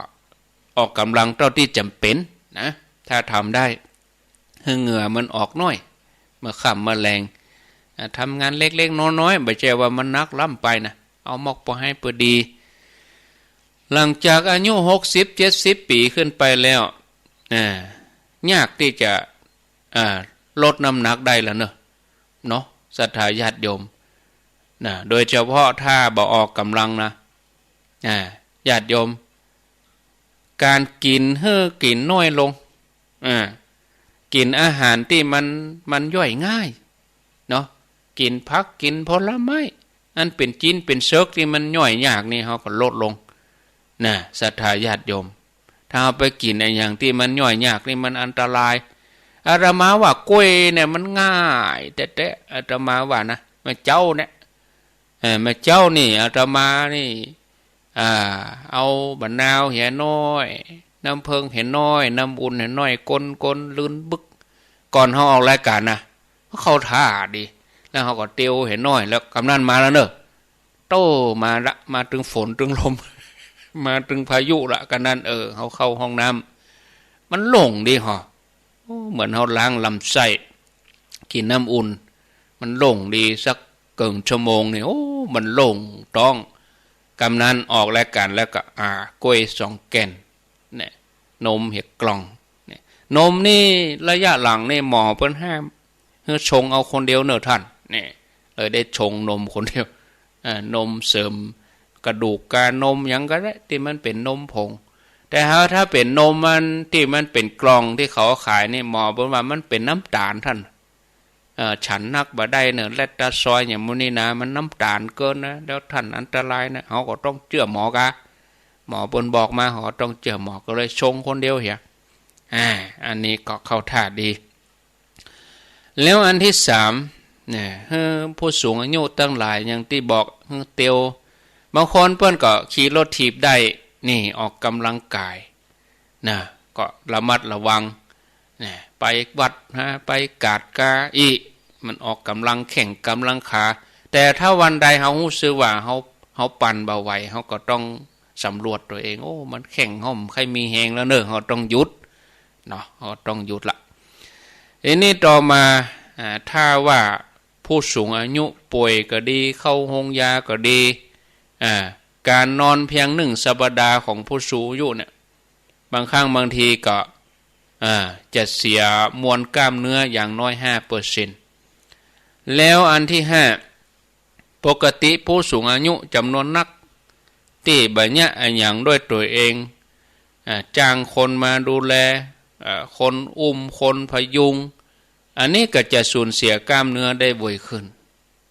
ออกก๋ำลังเต้าตี้จ๋ำเป๋นนะ ถ้าทำได้ หื้อเหงื่อมันออกหน้อย เมื่อค่ำเมื่อแลง อ่า ทำงานเล็กๆ น้อยๆ บ่ใจ้ว่ามันหนักล้ำไปนะ เอามอกปอไหปอดี หลังจากอายุหกสิบ เจ็ดสิบปี๋ขึ้นไปแล้ว อ่า ยากตี้จะ อ่า ลดน้ำหนักได้แล้วเนอะ เนาะ ศรัทธาญาติโยม นะ โดยเฉพาะถ้าบ่ออกก๋ำลังนะ อ่า ญาติโยม ก๋านกิ๋นหื้อกิ๋นน้อยลง อ่า กิ๋นอาหารตี้มัน มันย่อยง่าย เนาะ กิ๋นผัก กิ๋นผลไม้ อันเป๋นจิ๊นเป๋นเสิกตี้มันย่อยยากนี่ เฮาก็ลดลง นะ ศรัทธาญาติโยม ถ้าเฮาไปกิ๋นอะหยังตี้มันย่อยยากนี่มันอันตราย อาตมาว่ากล้วยเนี่ยมันง่ายแต๊ๆ อาตมาว่านะ แม่เจ๊าเนี่ย เออ แม่เจ๊านี่ อาตมานี่ อ่า เอาบะนาวเหียน้อย น้ำเผิงเหียน้อย น้ำอุ่นเหียน้อย คนๆ ลื่นบึก ก่อนเฮาออกรายก๋านนะ เข้าท่าดี แล้วเฮาก็เตียวเหียน้อย แล้วกำนั้นมาแล้วเนอะ โต้มาละ มาตึงฝนตึงลม มาตึงพายุละ กำนั้น เออ เฮาเข้าห้องน้ำ มันโล่งดีหอ โอ้ เหมือนเฮาล้างลำไส้ กิ๋นน้ำอุ่น มันโล่งดี สักเกิ่งชั่วโมงนี่ โอ้ มันโล่งต๊อง กำนั้นออกรายก๋านแล้วก็ อ่า กล้วยสองแก่น เนี่ย นมเหียกล่อง เนี่ย นมนี่ระยะหลังนี่หมอเปิ้นห้าม หื้อชงเอาคนเดียวเน่อต้าน เนี่ย เลยได้ชงนมคนเดียว อ่า นมเสริมกระดูกกา นมหยังก็ได้ ตี้มันเป๋นนมผง แต่หากถ้าเป๋นนมมัน ตี้มันเป๋นกล่องตี้เขาขายนี่ หมอเปิ้นว่ามันเป๋นน้ำต๋าลต้าน เอ่อ ฉันนักบ่ได้เน่อ แลคโตสหยังหมู่นี้นะ มันน้ำต๋าลเกินนะ แล้วต้านอันตรายนะ เฮาก็ต้องเจื้อหมอกา หมอเปิ้นบอกมา เฮาก็ต้องเจื้อหมอ ก็เลยชงคนเดียวเหีย อ่า อันนี้ก็เข้าท่าดี แล้วอันตี้สาม เนี่ย หื้อผู้สูงอายุตังหลาย อย่างตี้บอก หื้อเตียว บางคนเปิ้นก็ขี่รถถีบได้ นี่ ออกก๋ำลังก๋าย นะ ก็ระมัดระวัง นะ ไปวัดนะ ไปกาดกาอี้ มันออกก๋ำลังแข้งก๋ำลังขา แต่ถ้าวันใดเฮาฮู้สึกว่าเฮา เฮาปั่นบ่ไหว เฮาก็ต้องสำรวจตั๋วเอง โอ้ มันแข้งเฮาบ่ใค่มีแฮงแล้วเน่อ เฮาต้องหยุด เนาะ เฮาต้องหยุดละ ทีนี้ต่อมา อ่า ถ้าว่าผู้สูงอายุป่วยก็ดี เข้าโฮงยาก็ดี อ่า ก๋านนอนเพียงนึ่งสัปดาห์ของผู้สูงอายุเนี่ย บางครั้งบางทีก็ อ่า จะเสียมวลกล้ามเนื้ออย่างน้อย ห้าเปอร์เซ็นต์ แล้วอันตี้ห้า ปกติผู้สูงอายุจ๋ำนวนนัก ตี้บ่เยียะอะหยังด้วยตั๋วเอง อ่า จ้างคนมาดูแล อ่า คนอุ้ม คนพยุง อันนี้ก็จะสูญเสียกล้ามเนื้อได้บ่อยขึ้น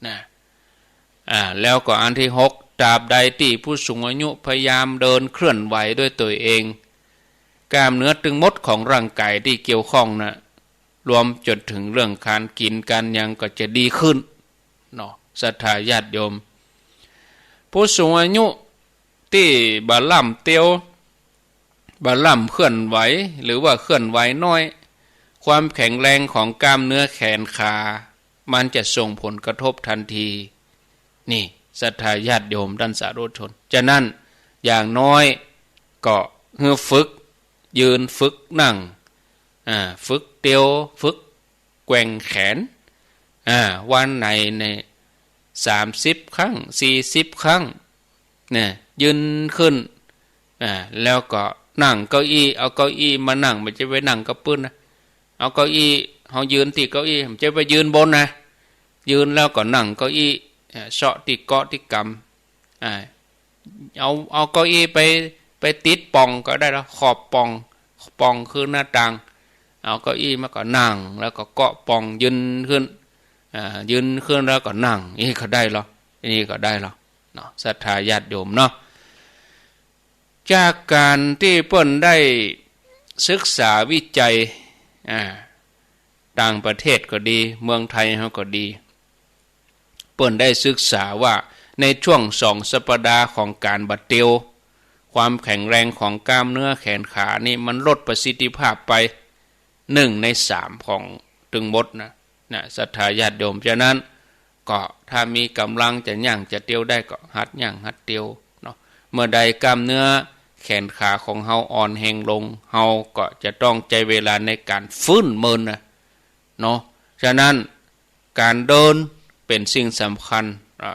นะ อ่า แล้วก็อันตี้หก ตราบใดตี้ผู้สูงอายุพยายามเดินเคลื่อนไหวด้วยตัวเอง กล้ามเนื้อตึงหมดของร่างกายตี้เกี่ยวข้องนะ รวมจ๋นเถิงเรื่องก๋านกิ๋นก๋านหยังก็จะดีขึ้นเนาะ ศรัทธาญาติโยม ผู้สูงอายุตี้บ่ล่ำเตียว บ่ล่ำเคลื่อนไหว หรือว่าเคลื่อนไหวน้อย ความแข็งแรงของกล้ามเนื้อแขนขา มันจะส่งผลกระทบทันที นี่ ศรัทธาญาติโยมต้านสาธุชน ฉะนั้น อย่างน้อยก็หื้อฝึกยืน ฝึกนั่ง อ่า ฝึกเตียว ฝึกแกว่งแขน อ่า วันไหนเนี่ย สามสิบครั้ง สี่สิบครั้ง เนี่ย ยืนขึ้น อ่า แล้วก็นั่งเก้าอี้ เอาเก้าอี้มานั่ง บ่ใจ้ไปนั่งกับปื๊นนะ เอาเก้าอี้ เฮายืนตี้เก้าอี้ บ่ใจ้ไปยืนบนนะ ยืนแล้วก็นั่งเก้าอี้ อ่า เซาะตี้เกาะตี้กำ อ่า เอา เอาเก้าอี้ไป ไปติดป่องก็ได้ละ ขอบป่อง ป่องคือหน้าต่าง เอาเก้าอี้มาก็นั่ง แล้วก็เกาะป่อง ยืนขึ้น อ่า ยืนขึ้นแล้วก็นั่ง อี้ก็ได้ละ อี้ก็ได้ละเนาะ ศรัทธาญาติโยมเนาะ จากก๋านตี้เปิ้นได้ศึกษาวิจัย อ่า ต่างประเทศก็ดี เมืองไทยเฮาก็ดี เปิ้นได้ศึกษาว่าในช่วงสองสัปดาห์ของก๋านบ่เตียว ความแข็งแรงของกล้ามเนื้อแขนขานี่มันลดประสิทธิภาพไปหนึ่งในสามของตึงหมดนะ นะ ศรัทธาญาติโยม ฉะนั้น ก็ถ้ามีก๋ำลังจะย่างจะเตียวได้ก็หัดย่างหัดเตียวเนาะ เมื่อใดกล้ามเนื้อแขนขาของเฮาอ่อนแฮงลง เฮาก็จะต้องใจ๊เวลาในก๋านฟื้นเมินนะเนาะ ฉะนั้นก๋านเดินเป๋นสิ่งสำคัญ อ่า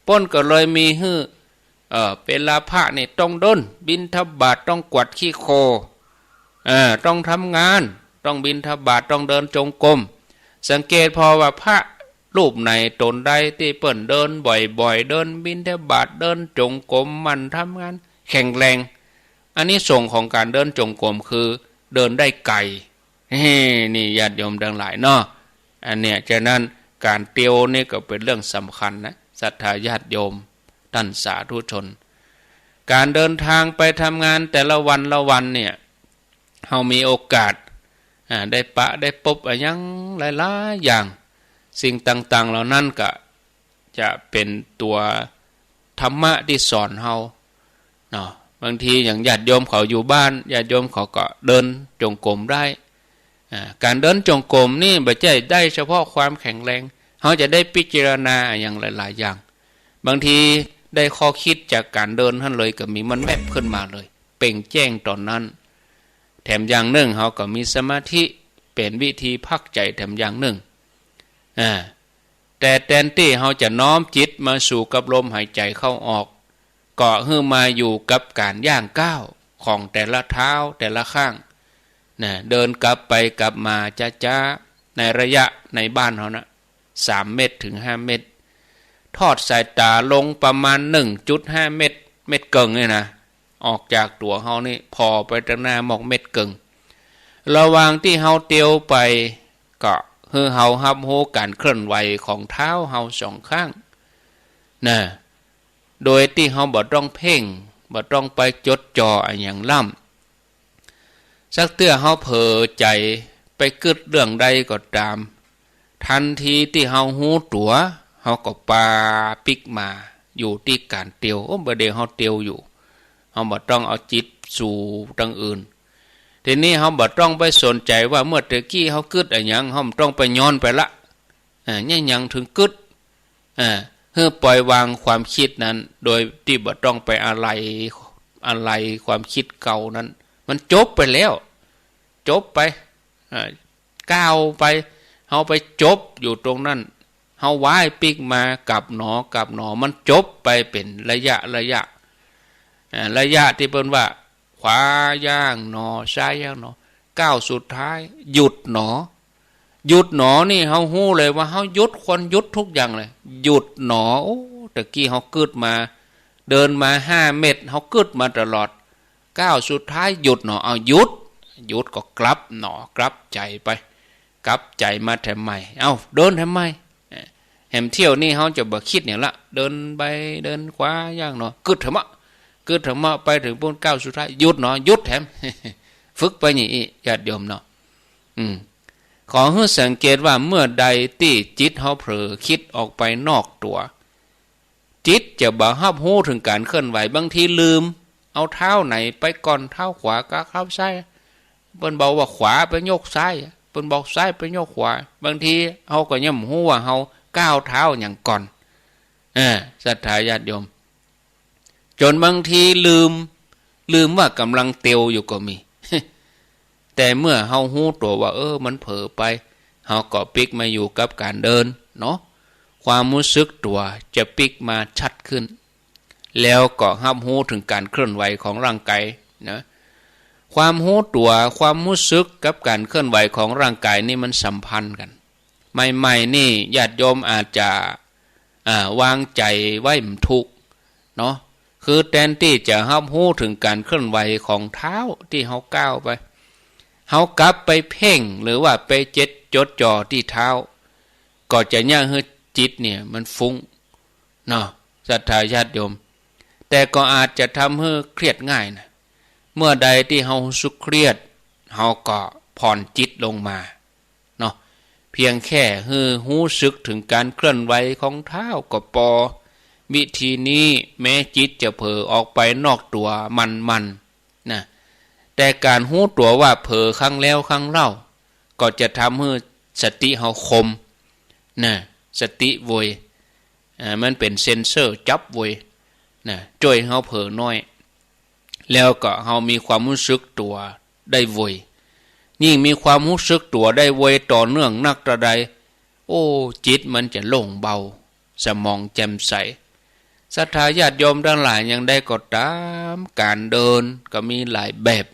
เปิ้นก็เลยมีหื้อ เอ่อ เวลาพระนี่ต้องเดิน บิณฑบาตต้องกวาดขี้โคลน เอ่อ ต้องทำงาน ต้องบิณฑบาต ต้องเดินจงกรม สังเกตผ่อว่าพระรูปไหนต๋นใดตี้เปิ้นเดินบ่อยๆ เดินบิณฑบาต เดินจงกรม หมั่นทำงาน แข็งแรง อานิสงส์ของก๋านเดินจงกรมคือเดินได้ไกล เฮ้ นี่ญาติโยมตังหลายเนาะ อันเนี้ย ฉะนั้นก๋านเตียวนี่ก็เป๋นเรื่องสำคัญนะ ศรัทธาญาติโยมต้านสาธุชน ก๋านเดินทางไปทำงานแต่ละวันละวันเนี่ย เฮามีโอกาส อ่า ได้ปะได้ปบอะหยังหลายๆ อย่าง สิ่งต่างๆ เหล่านั้นก็จะเป๋นตั๋วธรรมะตี้สอนเฮาเนาะ บางทีอย่างญาติโยมเขาอยู่บ้าน ญาติโยมเขาก็เดินจงกรมได้ อ่า ก๋านเดินจงกรมนี่บ่ใจ้ได้เฉพาะความแข็งแรง เฮาจะได้พิจารณาอะหยังหลายๆ อย่าง บางทีได้ข้อคิดจากก๋านเดินหั้นเลยก็มี มันแว็บขึ้นมาเลย เปล่งแจ้งต๋อนนั้น แถมอย่างนึ่งเฮาก็มีสมาธิ เป๋นวิธีพักใจ๋แถมอย่างนึ่ง อ่า แต่แตนตี้เฮาจะน้อมจิตมาสู่กับลมหายใจ๋เข้าออก ก็หื้อมาอยู่กับก๋านย่างก้าวของแต่ละเท้าแต่ละข้าง นะ เดินกลับไปกลับมาจ๊าๆ ในระยะในบ้านเฮานะ สามเมตรเถิงห้าเมตร ทอดสายต๋าลงประมาณหนึ่งจุดห้าเมตร เมตรเกิ่งเนี่ยนะ ออกจากตั๋วเฮานี่ผ่อไปตังหน้ามอกเมตรเกิ่ง ระหว่างตี้เฮาเตียวไป ก็หื้อเฮาฮับฮู้ก๋านเคลื่อนไหวของเท้าเฮาสองข้าง นะ โดยตี้เฮาบ่ต้องเพ่ง บ่ต้องไปจดจ่ออะหยังล้ำ สักเตื้อเฮาเผลอใจ๋ไปกึ๊ดเรื่องใดก็ต๋าม ตันทีตี้เฮาฮู้ตั๋ว เฮาก็ปาปิ๊กมาอยู่ตี้ก๋านเตียว โอ้ บ่าเดี่ยวเฮาเตียวอยู่ เฮาบ่ต้องเอาจิตสู่ตังอื่น ทีนี้เฮาบ่ต้องไปสนใจ๋ว่าเมื่อตะกี้เฮากึ๊ดอะหยัง เฮาบ่ต้องไปย้อนไปละ อ่า เนี่ยหยังเถิงกึ๊ด อ่า หื้อปล่อยวางความกึ๊ดนั้น โดยตี้บ่ต้องไปอาลัย อาลัยความกึ๊ดเก่านั้น มันจบไปแล้ว จบไป อ่า ก้าวไป เฮาไปจบอยู่ตรงนั้น เฮาว้ายปิ๊กมากลับหนอ กลับหนอ มันจบไปเป๋นระยะระยะ อ่า ระยะตี้เปิ้นว่า ขวาย่างหนอ ซ้ายย่างหนอ ก้าวสุดท้าย หยุดหนอ หยุดหนอนี่เฮาฮู้เลยว่าเฮาหยุด ควรหยุดทุกอย่างเลย หยุดหนอ โอ้ ตะกี้เฮากึ๊ดมา เดินมาห้าเมตร เฮากึ๊ดมาตลอด ก้าวสุดท้ายหยุดหนอ เอาหยุด หยุดก็กลับหนอ กลับใจ๋ไป กลับใจ๋มาแถมใหม่ เอ้า เดินแถมใหม่ เอ่อ แหมเที่ยวนี้เฮาจะบ่กึ๊ดอย่างละ เดินไปเดินขวาย่างเนาะ กึ๊ดธรรมะ กึ๊ดธรรมะ ไปเถิงปู๊นก้าวสุดท้าย หยุดเนาะ หยุดแหม ฝึกไปอย่างอี้ ญาติโยมเนาะ อืม ขอหื้อสังเกตว่าเมื่อใดตี้จิตเฮาเผลอกึ๊ดออกไปนอกตั๋ว จิตจะบ่ฮับฮู้เถิงก๋านเคลื่อนไหว บางทีลืม เอาเท้าไหนไปก่อน เท้าขวากับเท้าซ้าย เปิ้นบอกว่าขวาไปยกซ้าย เปิ้นบอกซ้ายไปยกขวา บางทีเฮาก็ยังบ่ฮู้ว่าเฮาก้าวเท้าหยังก่อน เออ ศรัทธาญาติโยม จ๋นบางทีลืม ลืมว่าก่ำลังเตียวอยู่ก็มี แต่เมื่อเฮาฮู้ตั๋วว่า เออ มันเผลอไป เฮาก็ปิ๊กมาอยู่กับก๋านเดินเนาะ ความฮู้สึกตั๋วจะปิ๊กมาชัดขึ้น แล้วก็ฮับฮู้เถิงก๋านเคลื่อนไหวของร่างก๋ายนะ ความฮู้ตั๋ว ความฮู้สึกกับก๋านเคลื่อนไหวของร่างก๋ายนี่มันสัมพันธ์กั๋น ใหม่ๆ นี่ญาติโยมอาจจะ อ่า วางใจ๋ไว้บ่ถูกเนาะ คือแตนตี้จะฮับฮู้เถิงก๋านเคลื่อนไหวของเท้าตี้เฮาก้าวไป เฮากลับไปเพ่งหรือว่าไปเจ็ดจดจ่อตี้เท้า ก็จะเยียะหื้อจิตเนี่ยมันฟุ้งเนาะ ศรัทธาญาติโยม แต่ก็อาจจะทำหื้อเครียดง่ายนะ เมื่อใดตี้เฮาฮู้สึกเครียด เฮาก็ผ่อนจิตลงมา เนาะ เพียงแค่หื้อฮู้สึกเถิงก๋านเคลื่อนไหวของเท้าก็ปอ วิธีนี้แม้จิตจะเผลอออกไปนอกตั๋วมันๆ นะ แต่ก๋านฮู้ตั๋วว่าเผลอครั้งแล้วครั้งเล่า ก็จะทำหื้อสติเฮาคม นะ สติไว อ่า มันเป๋นเซ็นเซอร์จับไว นะ จ้วยเฮาเผลอน้อย แล้วก็เฮามีความฮู้สึกตั๋วได้ไว ยิ่งมีความฮู้สึกตั๋วได้ไวต่อเนื่องนักเต้าใด โอ้ จิตมันจะโล่งเบา สมองแจ่มใส ศรัทธาญาติโยมตังหลาย อย่างใดก็ต๋าม ก๋านเดินก็มีหลายแบบ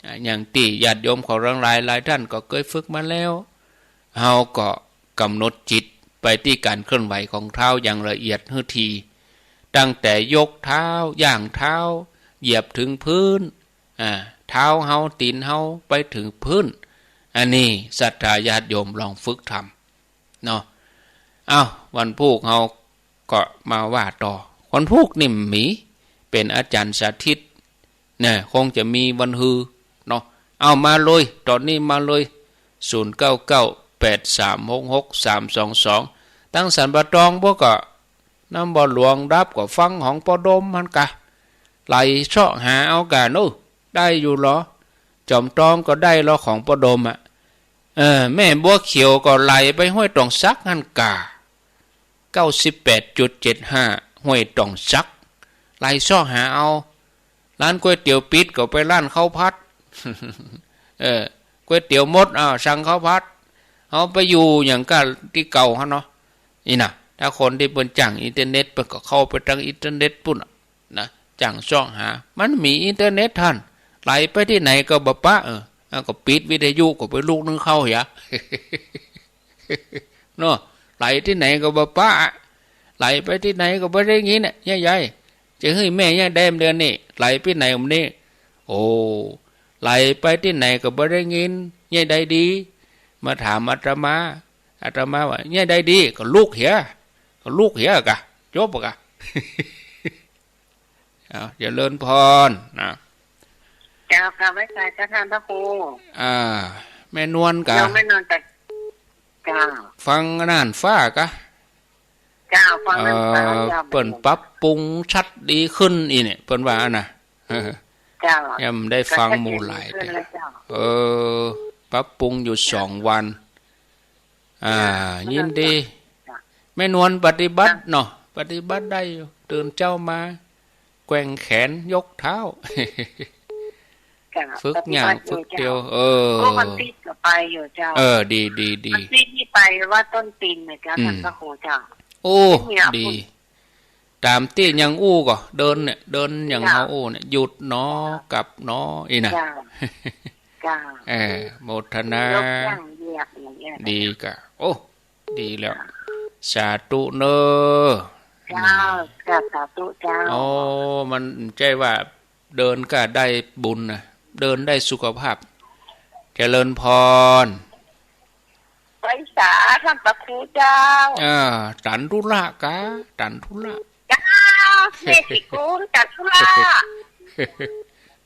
อ่า อย่างตี้ญาติโยมเขาตังหลายหลายต้านก็เกยฝึกมาแล้ว เฮาก็ก๋ำหนดจิตไปตี้ก๋านเคลื่อนไหวของเท้าอย่างละเอียดหื้อถี่ ตั้งแต่ยกเท้า ย่างเท้า เหยียบเถิงพื้น อ่า เท้าเฮา ตี๋นเฮา ไปเถิงพื้น อันนี้ศรัทธาญาติโยมลองฝึกทำเนาะ เอ้า วันพูกเฮาก็มาว่าต่อ วันพูกนี่มี เป๋นอาจ๋ารย์สาธิต นะ คงจะมีวันฮือเนาะ เอามาเลย ต๋อนนี้มาเลย ศูนย์เก้าเก้า แปดสามหกหก สามสองสอง ตังสันป่าตองพวกก็ น้ำบ่อหลวงดับก็ฟังของป้อดมหั้นกา ไหลเซาะหาเอาก่า โอ้ ได้อยู่ลอ จอมตองก็ได้ลอของป้อดมอะ เออ แม่บัวเขียวก็ไหลไปห้วยตองสักหั้นกา เก้าสิบแปดจุดเจ็ดห้า ห้วยตองสัก ไหลเซาะหาเอา ร้านก๋วยเตี๋ยวปิดก็ไปร้านข้าวผัด เออ ก๋วยเตี๋ยวหมด อ้าว สั่งข้าวผัด เฮาไปอยู่อย่างก้าตี้เก่าหั้นเนาะ นี่นะ ถ้าคนตี้เปิ้นจ้างอินเทอร์เน็ต เปิ้นก็เข้าไปตางอินเทอร์เน็ตปุ้นน่ะ นะ จ้างเซาะหา มันมีอินเทอร์เน็ตหั้น ไหลไปตี้ไหนก็บ่ปะ เออ แล้วก็ปิดวิทยุก็ไปลูกนึ่งข้าวเหีย เนาะ ไหลตี้ไหนก็บ่ปะ ไหลไปตี้ไหนก็บ่ได้ยินน่ะ ยายใหญ่ จะหื้อแม่ยายแดมเดือนนี้ ไหลไปไหนวันนี้ โอ้ ไหลไปตี้ไหนก็บ่ได้ยิน ยายใดดี มาถามอาตมา อาตมาว่า ยายใดดี ก็ลูกเหีย ก็ลูกเหียกะ จบกะ เอา เจริญพรนะ เจ้าค่ะ ไหว้สาเจ้าท่านพระครู อ่า แม่นวลกะ โยมแม่นวลกะ เจ้า ฟังอันนั้นฟ้ากะ เจ้า ฟังอันนั้นฟ้า เอ่อ เจ้า เปิ้นปรับปรุงชัดดีขึ้นอี้เนี่ย เปิ้นว่าอั้นนะ เจ้า ยังได้ฟังหมู่หลาย ก็ชัดเจนขึ้นแล้วเจ้า เออ ปรับปรุงอยู่สองวัน อ่า ยินดี แม่นวลปฏิบัติเนาะ ปฏิบัติได้อยู่ ตื่นเจ๊ามา แกว่งแขนยกเท้า เจ้า ฝึกย่าง ปฏิบัติอยู่ ฝึกเตียว เจ้า เออ ก็วันอาทิตย์ก็ไปอยู่เจ้า เออ ดี ดี ดี วันอาทิตย์นี่ไปวัดต้นตีนนะเจ้า อืม ท่านพระครูเจ้า โอ้ ไม่มีอาวุธ ดี ต๋ามตี้ยังอู้ก่อ เดินเนี่ย เดินอย่าง เจ้า เฮาอู้เนี่ย หยุดหนอ เจ้า กลับหนอ อี้นะ เจ้า เจ้า เออ โมทนา ยกย่างเหยียบอย่างเงี้ย ดีกะ โอ้ ดีแล้ว เจ้า สาธุเน้อ เจ้า เจ้า สาธุเจ้า โอ้ มันใจ้ว่าเดินก็ได้บุญนะ เดินได้สุขภาพ เจริญพร ไหว้สาท่านพระครูเจ้า อ่า ตันธุระกา ตันธุระ เจ้า แม่ชีกู๋นตันธุระ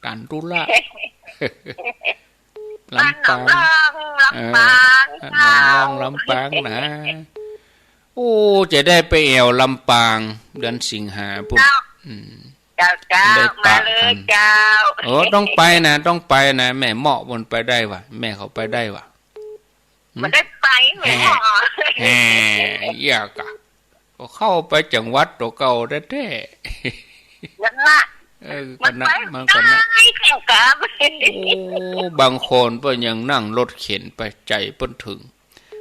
ตันธุระ ลำปาง บ้านหนองล่อง ลำปาง เออ เจ้า บ้านหนองล่อง ลำปางนะ โอ้ จะได้ไปแอ่วลำปาง เดือนสิงหาปุ้น เจ้า อืม เจ้า เจ้า ได้ปะกั๋น มาเลยเจ้า โอ้ ต้องไปนะ ต้องไปนะ แม่เมาะปุ้นไปได้วะ แม่เขาไปได้วะ บ่ได้ไป แม่เมาะ แฮ่ แฮ่ เยียะกะ ก็เข้าไปจังหวัดตั๋วเก่าแต๊ๆ นั่นละ เออ มันไป ก็นะ มันก็นะ ได้เข้ากับ โอ้ บางคนเปิ้นยังนั่งรถเข็นไป ใจ๋เปิ้นเถิง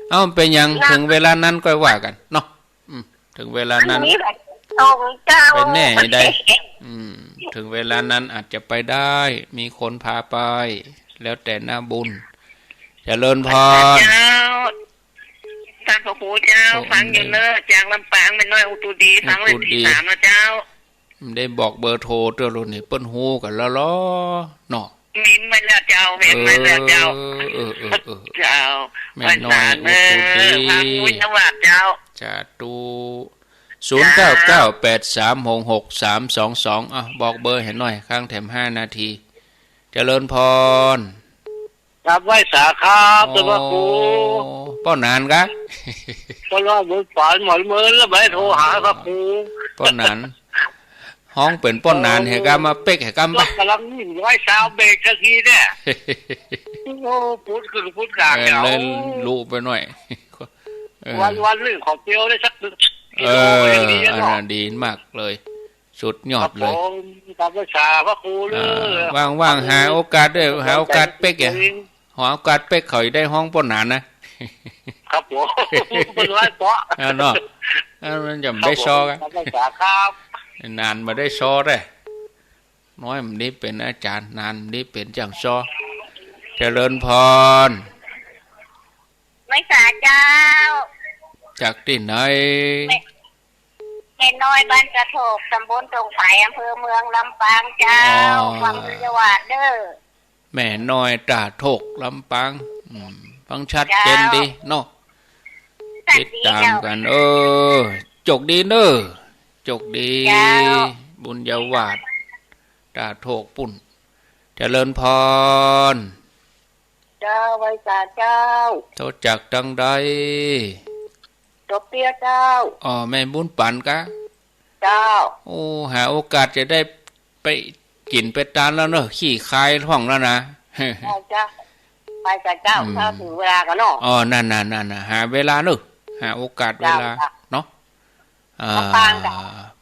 เอ้า เป๋นหยัง นั่น เถิงเวลานั้นก็ว่ากั๋นเนาะ อืม เถิงเวลานั้น มันมีแบบตรงเจ้า ไปแน่ได้ อืม เถิงเวลานั้นอาจจะไปได้ มีคนพาไป แล้วแต่หน้าบุญ เจริญพร เจ้า ท่านพระครูเจ้า โอ้ ฟังอยู่เน่อ จากลำปาง แม่น้อยอุตุดี ฟังไว้ อุตุดี ตีสามนะเจ้า ได้บอกเบอร์โทรเตื้อลูกนี่ เปิ้นฮู้กั๋นแล้วลอเนาะ เม้นไว้แล้วเจ้า เม้นไว้แล้วเจ้า เออ เออ เออ เออ เจ้า แม่น้อยอุตุดี ไหว้สาเน่อ พระครูเจ้า สาธุ เจ้า ศูนย์เก้าเก้าแปดสามหกหกสามสองสอง อ่ะ บอกเบอร์หื้อหน่อย ค้างแถมห้านาที เจริญพร ครับ ไหว้สาครับ อ๋อ ท่านพระครู ป้อหนานกะ ก็รอบุญปานหมอนเมินแล้วไปโทรหาพระครู ป้อหนาน ฮ้องเป๋นป้อหนาน เออ หื้อกำมาเป๊ก หื้อกำไป ก็ก่ำลังไหว้สาเบรกสักทีเนี่ย โอ้ ปุ๊ดกึ่งปุ๊ดกลาง เออ เนี่ย เลยลุไปหน่อย เออ วัน วันนึ่งขอเตียวได้สัก เออ กิโลก็ยังดีอะเนาะ อันนั้นดีมากเลย สุดยอดเลย ครับผม ตามภาษาพระครูเลย อ่า ว่างๆ หาโอกาสเน่อ หาโอกาสเป๊กอะ หาโอกาสเป๊กเขาจะได้ฮ้องป้อหนานนะ ครับผม เป็นร้อยเปาะ อ่าเนาะ อ่า มันจะไม่ได้ซ้อกัน ครับผม ตามภาษาครับ หนานบ่ได้ซ้อเน่อ น้อยมันได้เป๋นอาจ๋ารย์ หนานมันได้เป๋นจ้างซ้อ เจริญพร ไหว้สาเจ้า จากตี้ไหน แม่ แม่น้อยบ้านตาโถก ตำบลตงไผ อำเภอเมือง ลำปางเจ้า อ๋อ ฟังบุญญาวาสเน่อ แม่น้อยตาโถก ลำปาง อืม ฟังชัดเจนดีเนาะ เจ้า ติดต๋ามกั๋น เออ โจคดีเน่อ โจคดี เจ้า บุญญาวาส ตาโถกปุ้น เจริญพร เจ้า ไหว้สาเจ้า โทรจากตังใด โตเปี๊ยะเจ้า อ๋อ แม่บุญปั๋นกะ เจ้า โอ้ หาโอกาสจะได้ไปกิ๋นไปตานแล้วเน่อ ขี้คายท้องแล้วนะ เจ้า เจ้า ไปสาเจ้า อืม ถ้าถึงเวลาก่อนเนาะ อ๋อ นั่นน่ะ นั่นน่ะ หาเวลาเน่อ หาโอกาสเวลา เจ้า เจ้า เนาะ อ่า ลำปางเจ้า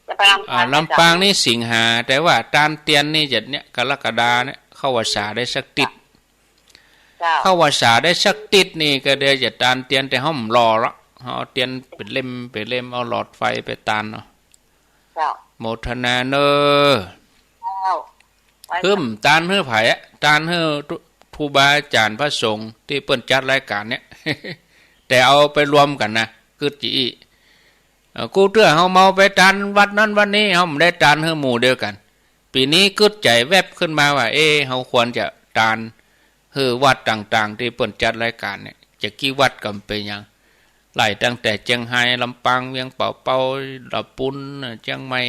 จะไปลำปาง อ่า เจ้า ลำปางนี่สิงหา แต่ว่าตานเตียนนี่จะเนี่ย กรกฎาเนี่ย เข้าพรรษาได้สักติ๊ด เจ้า เข้าพรรษาได้สักติ๊ดนี่ก็เดี๋ยวจะตานเตียน แต่เฮาบ่หล่อละ เฮาเอาเตียนเป๋นเล่ม เป๋นเล่ม เอาหลอดไฟไปตานเนาะ เจ้า โมทนาเน่อ เจ้า ไป หึ่ม ตานหื้อใผอะ ตานหื้อครู ครูบาอาจ๋ารย์พระสงฆ์ตี้เปิ้นจัดรายก๋านเนี่ย แต่เอาไปรวมกั๋นนะ กึ๊ดจาอี้ เอ่อ กู้เตื้อเฮาเมาไปตานวัดนั้นวัดนี้ เฮาบ่ได้ตานหื้อหมู่เดียวกั๋น ปี๋นี้กึ๊ดใจ๋แว็บขึ้นมาว่า เอ๊ะ เฮาควรจะตานหื้อวัดต่างๆ ตี้เปิ้นจัดรายก๋านเนี่ย จะกี่วัดก็บ่เป๋นหยัง ไล่ตั้งแต่เจียงฮาย ลำปาง เวียงป่าเปา ละปูน เจียงใหม่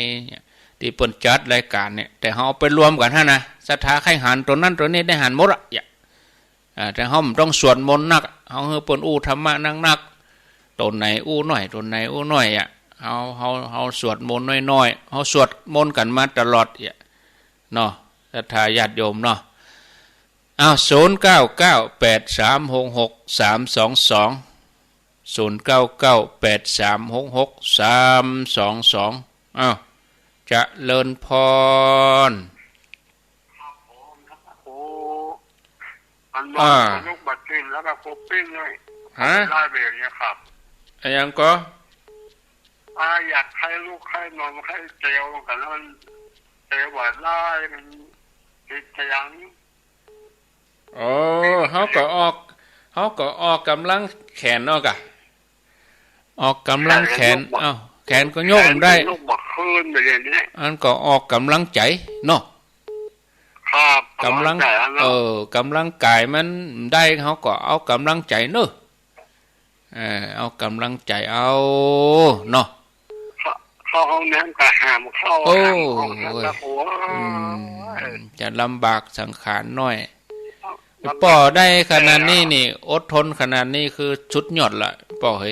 ตี้เปิ้นจัดรายก๋านเนี่ย แต่เฮาเอาไปรวมกั๋นหั้นนะ ศรัทธาใค่หันตั๋วนั้นตั๋วนี้ได้หันหมดอะ อ่า แต่เฮาบ่ต้องสวดมนต์นัก เฮาหื้อเปิ้นอู้ธรรมะนักๆ ตั๋วไหนอู้น้อย ตั๋วไหนอู้น้อยอะ เฮา เฮา เฮาสวดมนต์น้อยๆ เฮาสวดมนต์กั๋นมาตลอดอะ เนาะ ศรัทธาญาติโยมเนาะ อ้าว ศูนย์เก้าเก้าแปดสามหกหกสามสองสอง ศูนย์เก้าเก้าแปดสามหกหกสามสองสอง อ้าว เจริญพร ครับผม ครับครู มันบอก อ่า สนุกบัดสิ้นแล้วก็ครูปิ้งเลย ฮะ ได้แบบเนี้ยครับ อะหยังก่อ อ่า อยากให้ลูกให้นอนให้เตียวกันแล้วมันเตียวบ่ได้ มันติดเตียง อ๋อ เฮาก็ออก เฮาก็ออกก๋ำลังแขนเนาะกะ ออกก๋ำลังแขน แขนก็ยกบ่ เอ้า แขนก็ยกบ่ได้ แขนก็ยกบ่ขึ้นไปเลยเนี่ย อันก็ออกก๋ำลังใจ๋เนาะ ครับ ก๋ำลัง ก๋ำลังใจ๋อันเนาะ เออ ก๋ำลังก๋ายมันได้ เฮาก็เอาก๋ำลังใจ๋เนาะ เออ เอาก๋ำลังใจ๋เอาเนาะ เข้า เข้าห้องน้ำก็ห้ามเข้า โอ้ ห้ามออก ห้าม โอ้ย ตะกัว อืม จะลำบากสังขารหน้อย ลำบาก ป้อได้ขนาดนี้นี่ อดทนขนาดนี้คือสุดยอดละ ป้อเฮย